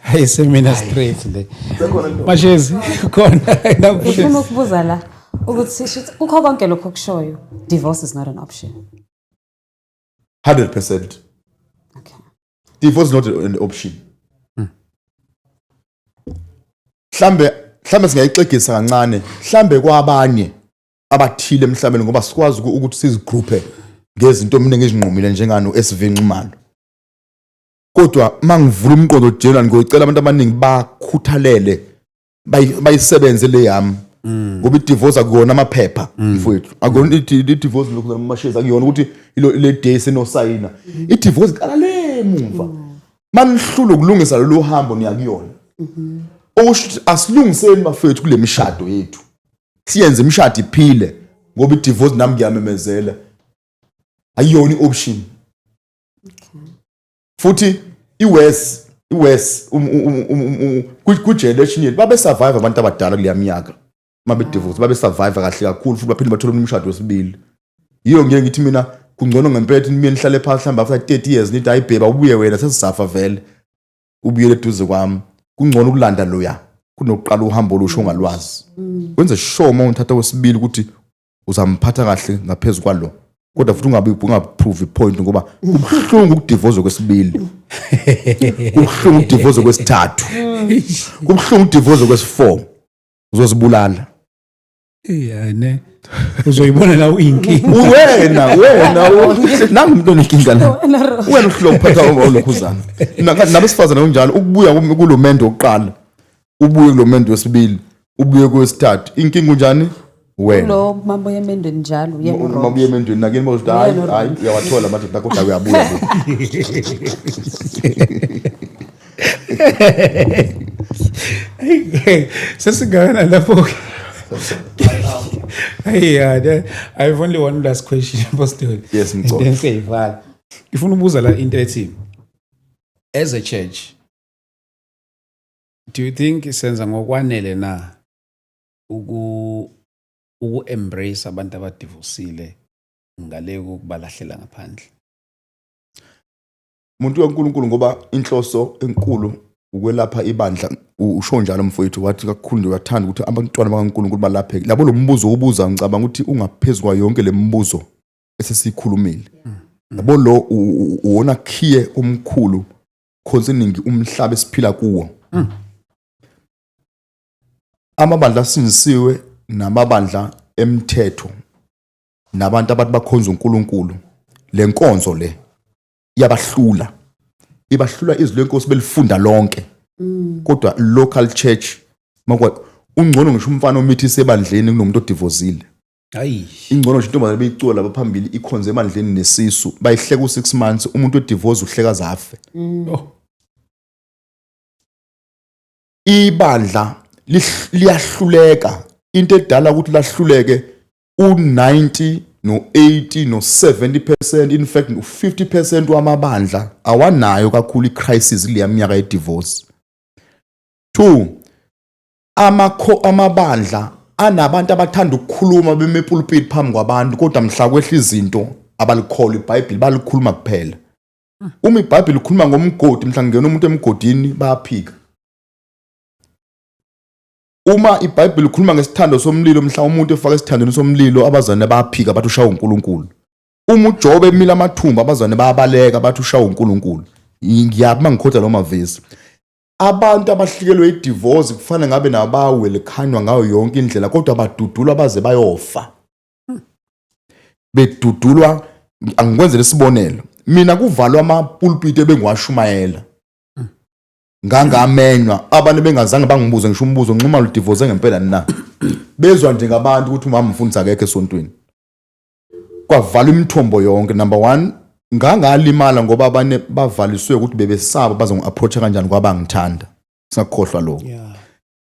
Hayi, semina straight le. Mashezi khona. Ngifuna ukubuza la ukuthi shuthi kukho konke lokho okushoyo, divorce is not an option? 100%. Divorce is not an option. Mhlambe singayixegisa kancane, mhlambe kwabanye abathile emhlabeni, ngoba sikwazi ukuthi sizigruphe ngezinto mina ngizinqumile njengano SV Nxumalo, kodwa mangivula umqondo general, ngiyocela abantu abaningi bakhuthalele bayisebenze le yami, ngoba i-divorce akuyona amaphepha, mfowethu, akuyona i-divorce lokhu amashezi, akuyona ukuthi ilo le day senosayina. I-divorce iqala le mumva manihlula ukulungisa lolu hambo niyakuyona. Okusho ukuthi asilungiseni, bafethu, kule mishado yethu, siyenze imishado iphile, ngoba i-divorce, nami ngiyamemezela, ayiyona i-option. Futhi i-worse ku-generation yethu babe survive abantu abadala kuleya minyaka mabe divorce, babe survive kahle kakhulu futhi baphinde bathole umshado wesibili. Yiyo ngiye ngithi mina kungcono ngempela ukuthi niye nihlale phansi, mhlawumbe after 30 years, nithi, "Hayi bheba, ubuye wena, sesizafa vele, ubuyele eduze kwami." Kungcono ukulanda loya kunokuqala uhambo olusho ongalwazi. Wenze sure uma uthatha wesibili ukuthi uzamphatha kahle ngaphezu kwalo, kodwa futhi ungabi ungaprove ipoint, ngoba kubuhlungu ukudivorce kwesibili, kubuhlungu ukudivorce kwesithathu, kubuhlungu ukudivorce kwesi-4, uzozibulala. Yeah, ne. Uzoyibona la uyinkinga. Wena nangu umuntu onenkinga la, wena uhlulwa ukuphatha olokhuzana nabesifazane kunjalo. Ukubuya kulo mendo wokuqala, ubuye kulo mendo wesibili, ubuye kowesithathu, inkinga unjani wena? Lo mabuya emendweni njalo uyena Uma u-wrong. ubuye emendweni nakini bazothi, "Hayi, Uyena hayi, uyawathola amadoda, kodwa uyabuya bo." Sesingana lapho. Hey, yeah, I have only one last question, Apostle. Yes, Mgcobo. And then siyayivala. Ngifuna ukubuza la into ethi, as a church, do you think senza ngokwanele na uku Uku-embrace abantu abadivosile ngale kokubalahlela ngaphandle. Muntu kaNkulunkulu, ngoba inhloso enkulu ukwelapha ibandla. Usho njalo, mfowethu, wathi kakhulu nje uyathanda ukuthi abantwana bakaNkulunkulu balapheke. Labo lo mbuzo ubuza, ngicabanga ukuthi ungaphezulu kwayo yonke le mibuzo esesiyikhulumile. Yabo, lo uwona khiye omkhulu concerning umhlaba esiphila kuwo. Amabandla asindisiwe namabandla emthetho nabantu abathi bakhonza uNkulunkulu, le nkonzo le iyabahlula, ibahlula. Izwi lenkosi belifunda lonke, kodwa local church makwa ungcono ngisho umfana omithi sebandleni kunomuntu odivozile. Hayi. Ingcono nje intombazane beyicula lapha phambili ikhonze ebandleni nesisu, bayihleka u6 months. Umuntu odivorce uhleka zafe. Oh. Ibandla liyahluleka. Into edala ukuthi lahluleke, u90 no80 no70%, in fact u50% wamabandla awanayo kakhulu icrisis kuleya minyaka yedivorce. Two, amakho amabandla anabantu abathanda ukukhuluma beme epulpit phambi kwabantu, kodwa mhla kwehla izinto abalikholwa iBhayibheli, balikhuluma kuphela. Uma iBhayibheli likhuluma ngomgodi, mhla ngena umuntu emgodini bayaphika. Uma iBhayibheli likhuluma ngesithando somlilo, mhla umuntu efaka esithandweni somlilo abazalwane bayaphika, bathi ushawa uNkulunkulu. Uma uJobe emila amathumba, abazalwane bayabaleka, bathi ushawa uNkulunkulu. Ngiyabi mangikhotha lo mavesi. Abantu abahlikelwe idivorce kufanele ngabe nabawelkhanywa ngayo yonke indlela, kodwa badudulwa baze bayofa bedudulwa. Angikwenzele isibonelo, mina kuvalwa amapulpit ebengiwashumayela, ngangamenywa, abantu bengazange bangibuze ngisho umbuzo, "Nxumalo, udivorce ngempela na?" Bezwa nje ngabantu ukuthi umama mfundisi akekho esontweni. Kwavalwa imithombo yonke. Number 1, ngangalimala ngoba abanye bavaliswe ukuthi bebesaba bazongi-approach kanjani kwabangithanda. Singakukhohlwa lokho.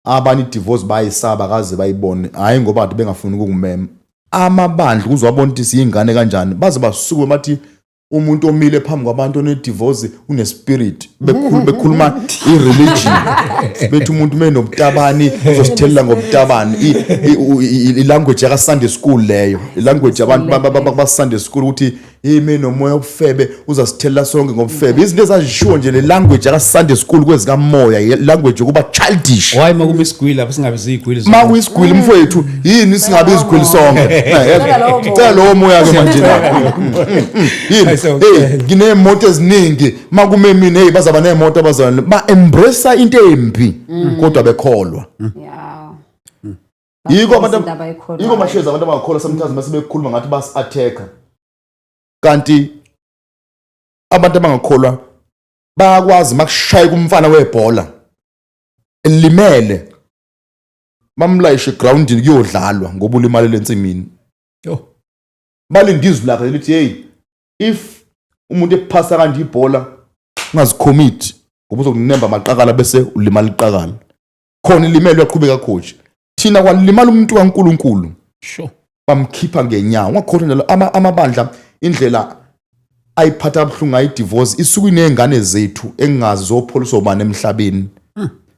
Abanye i-divorce bayisaba kaze bayibone, hhayi ngoba kade bengafuni ukungimema. Amabandla ukuze wabona ukuthi siyingane kanjani, baze basukume bathi umuntu omile phambi kwabantu one-divorce une-spirit. Bekhuluma i-religion, bethi umuntu menobutabani uzosithelela ngobutabani. I-language yaka-Sunday school leyo, i-language yabantu ba-Sunday school, ukuthi ime nomoya obufebe uzasithelela sonke ngobufebe. Izinto ezazishiwo nje, le language yaka-Sunday school kwezikamoya, i-language yokuba childish. Why makuma isigwili lapho singabe siyigwili sonke? Ma kuyisigwili, mfowethu, yini singabe izigwili sonke? Cela lowo moya. Cela lowo moya ke manje na yini? Ayi, so- Hey, ngineemoto eziningi, makume mina, hey, bazaba neemoto abazalwane ba-embrace into embi kodwa bekholwa. Yiko abantu Izinto abayikholwayo. Yiko mashezi abantu abangakholwa sometimes mase bekhuluma ngathi basi-attack-a, kanti abantu abangakholwa bayakwazi makushayeka umfana webhola elimele, bamlayishe egroundini kuyodlalwa ngoba ulimalele ensimini. Yo. Balinde izwi lakhe lithi, "Hey, if umuntu ephasa kanje ibhola, ungazicommit ngoba uzokunemba amaqakala bese ulimala iqakala khona." Ilimele, uyaqhubeka coach. Thina kwalimala umuntu kaNkuluNkulu, bamkhipha ngenyawo. Ungakhohlwa njalo amabandla indlela ayiphatha kabuhlungu ayidivorce, isuke iney'ngane zethu engingazi zopholiswa ubani emhlabeni,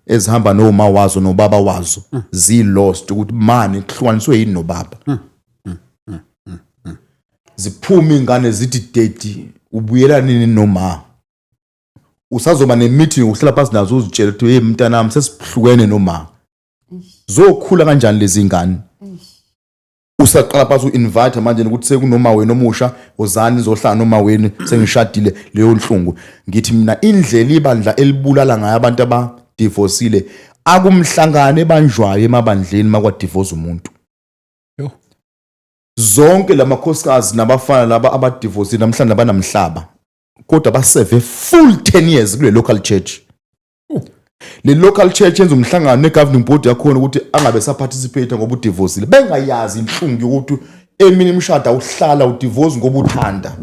ezihamba noma wazo nobaba wazo, zi-lost ukuthi mani kuhlukaniswe yini nobaba. Ziphume iy'ngane zithi, "Daddy, ubuyela nini noma?" Usazoba ne-meeting, uhlala phansi nazo, uzitshele ukuthi, "Hey mntanami, sesihlukene noma." Zokhula kanjani lezi ngane? Usaqala phansi u-invite manje ukuthi sekunoma wena omusha, ozani nizohlala noma wenu sengishadile. Leyo nhlungu, ngithi mina, indlela ibandla elibulala ngayo abantu abadivosile, akumhlangane ebanjwayo emabandleni makwadivosa umuntu. Yo. Zonke lamakhosikazi nabafana laba abadivosile namhlanje abanamhlaba, kodwa baseve full 10 years kule local church. Le local church yenza umhlangano ne-governing board yakhona ukuthi angabe saparticipate ngoba udivosile, bengayazi inhlungu yokuthi eminye imishado awuhlala udivorce ngoba uthanda.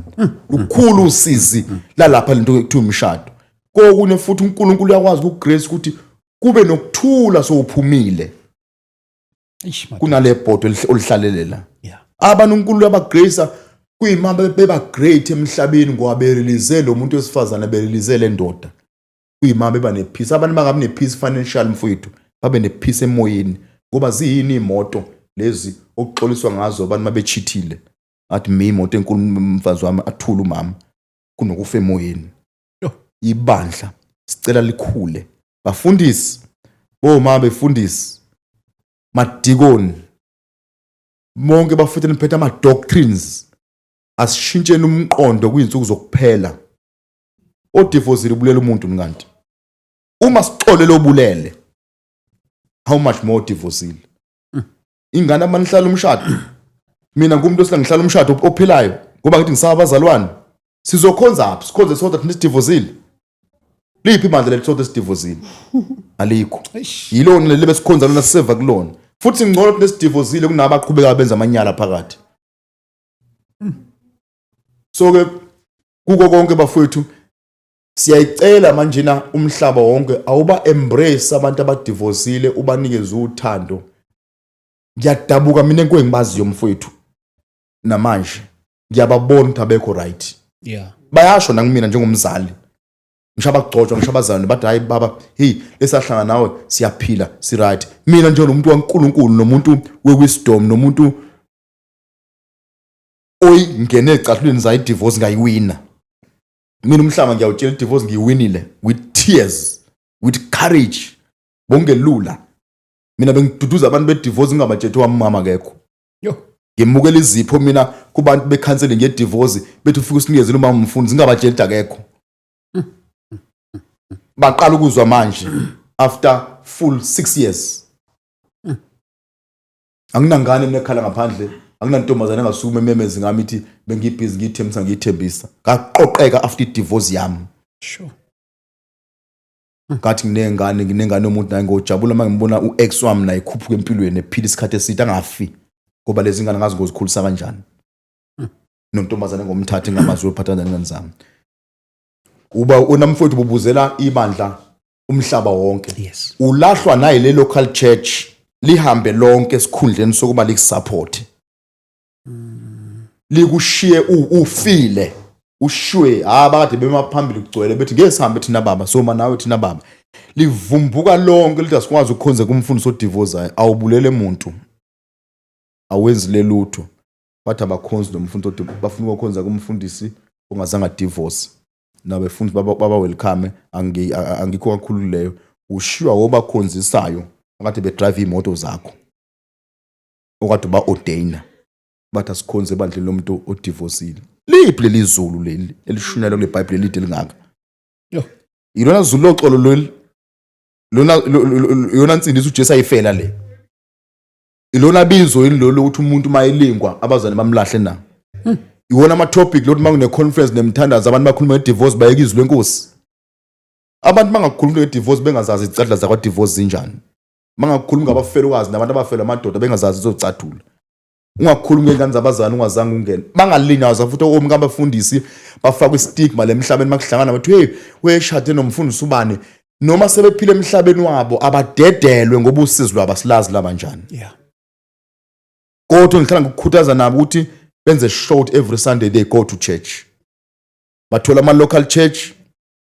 Lukhulu usizi lalapha lento ekuthiwa imishado. Kokunye futhi uNkulunkulu uyakwazi ukugrace ukuthi kube nokuthula sowuphumile Eish, madoda. Kunale bhodo olihlalele la. Abantu uNkulunkulu uyabagrace kuyima beba great emhlabeni ngoba berelease lo muntu wesifazane, berelease le ndoda, kuyima beba nepeace. Abantu bangabi nepeace financial, mfowethu, babe nepeace emoyeni, ngoba ziyini imoto? Lezi okuxoliswa ngazo abantu mabechithile, athi mi imoto enkulu umfazi wami, athule umama kunokufa emoyeni. Yo. Ibandla sicela likhule, bafundisi, bomama befundisi, madikoni bonke, bafuthe niphethe ama doctrines, asishintsheni umqondo kuyinsuku zokuphela. Odivosile ubulela umuntu nkanti uma sixolele obulele, how much more divosile? Ingane abanihlala umshado, mina ngumuntu osila ngihlala umshado ophilayo ngoba ngithi ngisaba abazalwane. Sizokhonza phi? Sikhonze sodwa thina sidivosile? Liphi ibandla lethu sodwa esidivosile? Alikho. Yilona leli besikhonza lona, siseva kulona futhi. Ngcono thina esidivosile kunabaqhubeka benza amanyala phakathi. So ke kuko konke, bafowethu, siyayicela manje na umhlaba wonke awuba embrace abantu abadivosile, ubanikeze uthando. Ngiyadabuka mina enko engibaziyo, mfowethu, namanje ngiyababona ukuthi abekho right. Bayasho nakumina njengomzali, ngisho abagcotshwa, ngisho abazalwane, bathi, "Hayi baba, hey, lesahlangana nawe siyaphila, si right." Mina njengomuntu waNkulunkulu nomuntu wewisdom nomuntu oyingene ecathulweni zayo divorce ngayiwina mina umhlaba, ngiyawutshela, i-divorce ngiyiwinile with tears, with courage. Bongelula mina bengiduduza abantu be-divorce ngingabatshethi wami umama akekho. Yo. Ngimukela izipho mina kubantu be-counseling ye-divorce, bethi ufike usinikezele umama umfundisi, ngingabatsheli ukuthi akekho. Baqala ukuzwa manje after full 6 years. Anginangane mina ekhala ngaphandle, anginantombazane engasukuma ememeze ngami ithi bengibhizi ngiyithembisa, ngiyithembisa. Ngaqoqeka after i-divorce yami. Ngathi nginengane, nginengane yomuntu naye, ngojabula uma ngibona u-ex wami naye ekhuphuka empilweni, ephila isikhathi eside, angafi, ngoba lezi ngane ngazi ngozikhulisa kanjani, nontombazane ngomthatha engamazi uyophatha kanjani ingane zami. Uba unamfowethu bubuzela ibandla umhlaba wonke. Ulahlwa nayi le local church, lihambe lonke esikhundleni sokuba likusupport, likushiye ufile, ushwe. Ha, bakade bema phambili kugcwele, bethi ngeke sihambe thina baba, soma nawe thina baba. Livumbuka lonke lithi asikwazi ukukhonza kumfundisi odivozayo. Awubulele muntu, awenzi lelutho, bathi abakhonzi nomfundi bafuna ukukhonza kumfundisi ongazange divorce. Nabefundisi baba welcome, angikho kakhulu leyo. Ushiywa wobakhonzisayo akade bedrive imoto zakho okade ba ordaina, bathi asikhonze ebandleni lomuntu odivosile. Liphi leli zulu leli elishunyelwa kule Bible elide lingaka? Yo. Ilona zulu loxolo leli lona, yona nsindiso uJesu ayifela le? Ilona bizo yini lolo ukuthi umuntu mayelingwa abazali bamlahle na? Iwona ama topic lokuthi makune conference nemthandazo abantu bakhuluma ngedivorce, bayeka izwi lenkosi. Abantu bangakhulumi ngedivorce bengazazi izicathulo zakwa divorce zinjani, bangakhulumi ngabafelokazi nabantu abafelwa amadoda bengazazi izocathula. Ungakhulumi ngey'ngane zabazali ungazange ungene. Bangalinyazwa futhi omka abafundisi, bafakwe istigma lemhlabeni makuhlangana, bathi, "Hey, weshade nomfundisi ubani." Noma sebephila emhlabeni wabo, abadedelwe ngoba usizi lwabo asilazi labanjani. Kodwa ngihlala ngikukhuthaza nabo ukuthi benze short, every Sunday they go to church, bathola ama-local church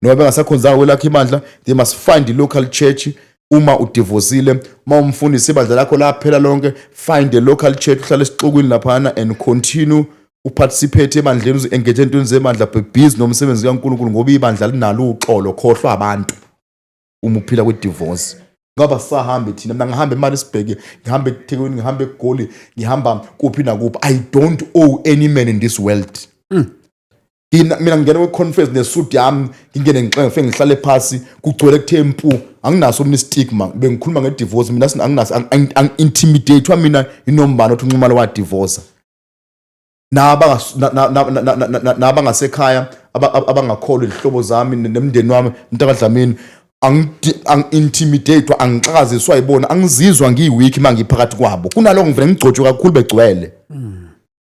noma bengasakhonzanga kwelakho ibandla, they must find i-local church. Uma udivosile, uma umfundisi ibandla lakho laphela lonke, find a local church, uhlale esixukwini laphana and continue uparticipate ebandleni, uzi-engage entweni zebandla, be busy nomsebenzi kaNkulunkulu, ngoba ibandla linalo uxolo. Khohlwa abantu uma uphila kwi-divorce, ngoba sahambe thina. Mina ngihambe eMaritzburg, ngihambe eThekwini, ngihambe eGoli, ngihamba kuphi nakuphi. I don't owe any man in this world. Mina ngingena kwi-conference nesuit yami, ngingene ngixenge, ngifike ngihlale phasi, kugcwele kuthe mpu. Anginaso mina istigma, bengikhuluma nge-divorce mina, anginaso, angi-intimidatwa mina inombani othi uNxumalo wadivorca. Nabangasekhaya abangakholwa, izihlobo zami nemndeni wami, mntakaDlamini, angi-intimidatwa, angixakaziswa yibona, angizizwa ngiyi-weak uma ngiphakathi kwabo. Kunaloko ngivele ngigcotshwe kakhulu begcwele,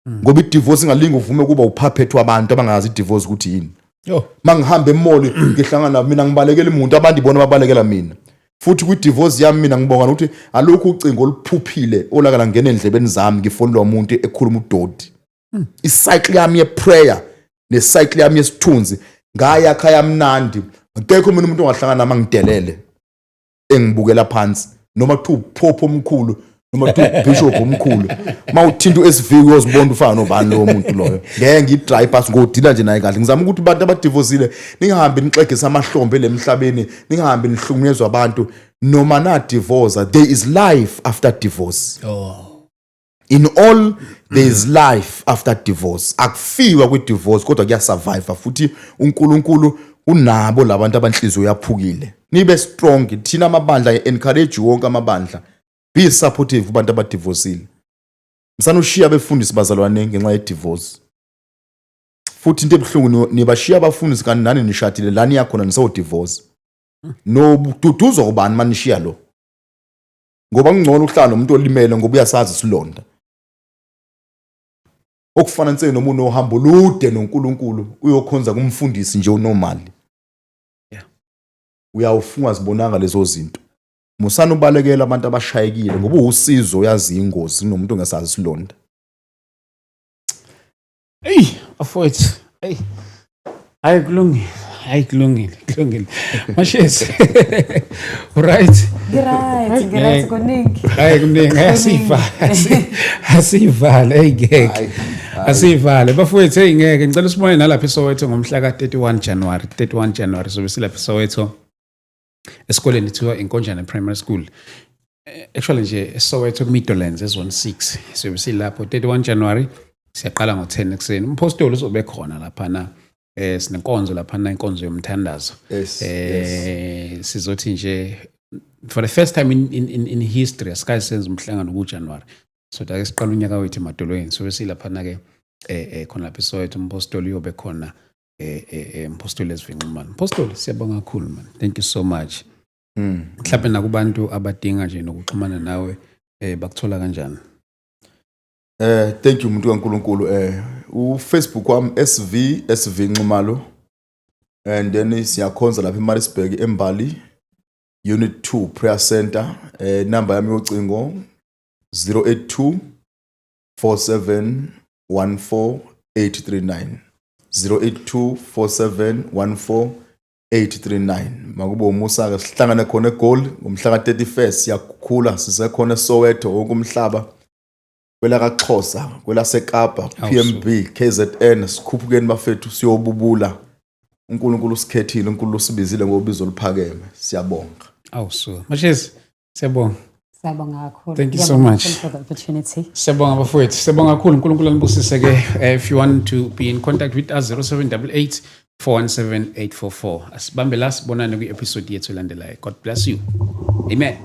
ngoba i-divorce ingalinga uvume kuba upuppet wabantu abangazi i-divorce ukuthi yini. Yo. Mangihamba emall ngihlangana nabo, mina ngibalekela umuntu, abantu ibona babalekela mina. Futhi kwi-divorce yami mina ngibonga ukuthi alukho ucingo oluphuphile olakala ngena endlebeni zami ngifonelwa umuntu ekhuluma udoti. I-cycle yami ye-prayer ne-cycle yami yesithunzi ngayakha yamnandi. Akekho mina umuntu ongahlangana nami angidelele, engibukela phansi, noma kuthiwa uphopho omkhulu. Noma kuthiwa ubishop omkhulu, mawuthinta uSV uyozibona ufana nobani lowo muntu loyo. Ngeke ngiyi-dry pass, ngodila nje naye kahle. Ngizama ukuthi abantu abadivosile ningahambi nixegisa amahlombe lemhlabeni, ningahambi nihlukunyezwa abantu noma na divorce. There is life after divorce. In all, there is life after divorce. Akufiwa kwi-divorce, kodwa kuyasurvive futhi. UNkulunkulu unabo labantu abanhliziyo yaphukile. Nibe strong. Thina amabandla, encourage wonke amabandla, be supportive kubantu abadivosile. Msana ushiya abefundisi, bazalwane, ngenxa ye-divorce. Futhi into ebuhlungu, nibashiya abafundisi kanti nani nishadile la niyakhona, nisewodivorce. Noduduzwa ubani manishiya lo? Ngoba kungcono ukuhlala nomuntu olimele, ngoba uyasazi isilonda. Okufana nse noma unohambo olude noNkulunkulu, uyokhonza kumfundisi nje unormally, uyawufunga zibonanga lezo zinto. Musana ubalekela abantu abashayekile, ngoba uwusizo, uyazi ingozi kunomuntu ongasazi isilonda. Eyi bafowethu, eyi, hayi kulungile, hayi kulungile, kulungile. Mashezi, right? Ngi-right, ngi-right, kuningi. Hayi kuningi, asivale, asivale, eyi ngeke. Asivale bafowethu, eyi ngeke. Ngicela usibone nalapha eSoweto ngomhla ka-31 January, 31 January sobe silapha eSoweto esikoleni kuthiwa Inkonjane Primary School. Actually nje eSoweto ku-Meadowlands e-Zone 6 sobe silapho 31 January, siyaqala ngo-10 ekuseni. Umpostoli uzobe khona laphana, sinenkonzo laphana, inkonzo yomthandazo. Sizothi nje for the first time in history asikaze senze umhlangano ku-January, so ake siqala unyaka wethu emadolweni. Sobe silaphana ke khona lapha eSoweto, umpostoli uyobe khona, umpostoli esivinxumane. Mpostoli, siyabonga kakhulu man, thank you so much. Mhlawumbe nakubantu abadinga nje nokuxhumana nawe, bakuthola kanjani? Thank you, umuntu kaNkuluNkulu. uFacebook wami SV SV Nxumalo, and then siyakhonza lapha eMaritzburg, eMbali Unit 2 Prayer Center. Number yami yocingo 082 47 14 839, 082 47 14 839. Makube umusa ke, sihlangane khona eGoli ngomhla ka31. Siyakhula, sisekhona eSoweto, wonke umhlaba, kwelakaXhosa, kwelaseKapa, PMB, KZN. Sikhuphukeni bafethu, siyobubula. uNkulunkulu usikhethile, uNkulunkulu usibizile ngobizo oluphakeme. Siyabonga. Awu so Mashezi, siyabonga. Siyabonga kakhulu. Thank you so Ngiyabonga much. kakhulu for the opportunity. Siyabonga bafowethu, siyabonga kakhulu. uNkulunkulu anibusise ke. If you want to be in contact with us, 0788 417 844. Asibambe la, sibonane kwi-episode yethu elandelayo. God bless you, amen.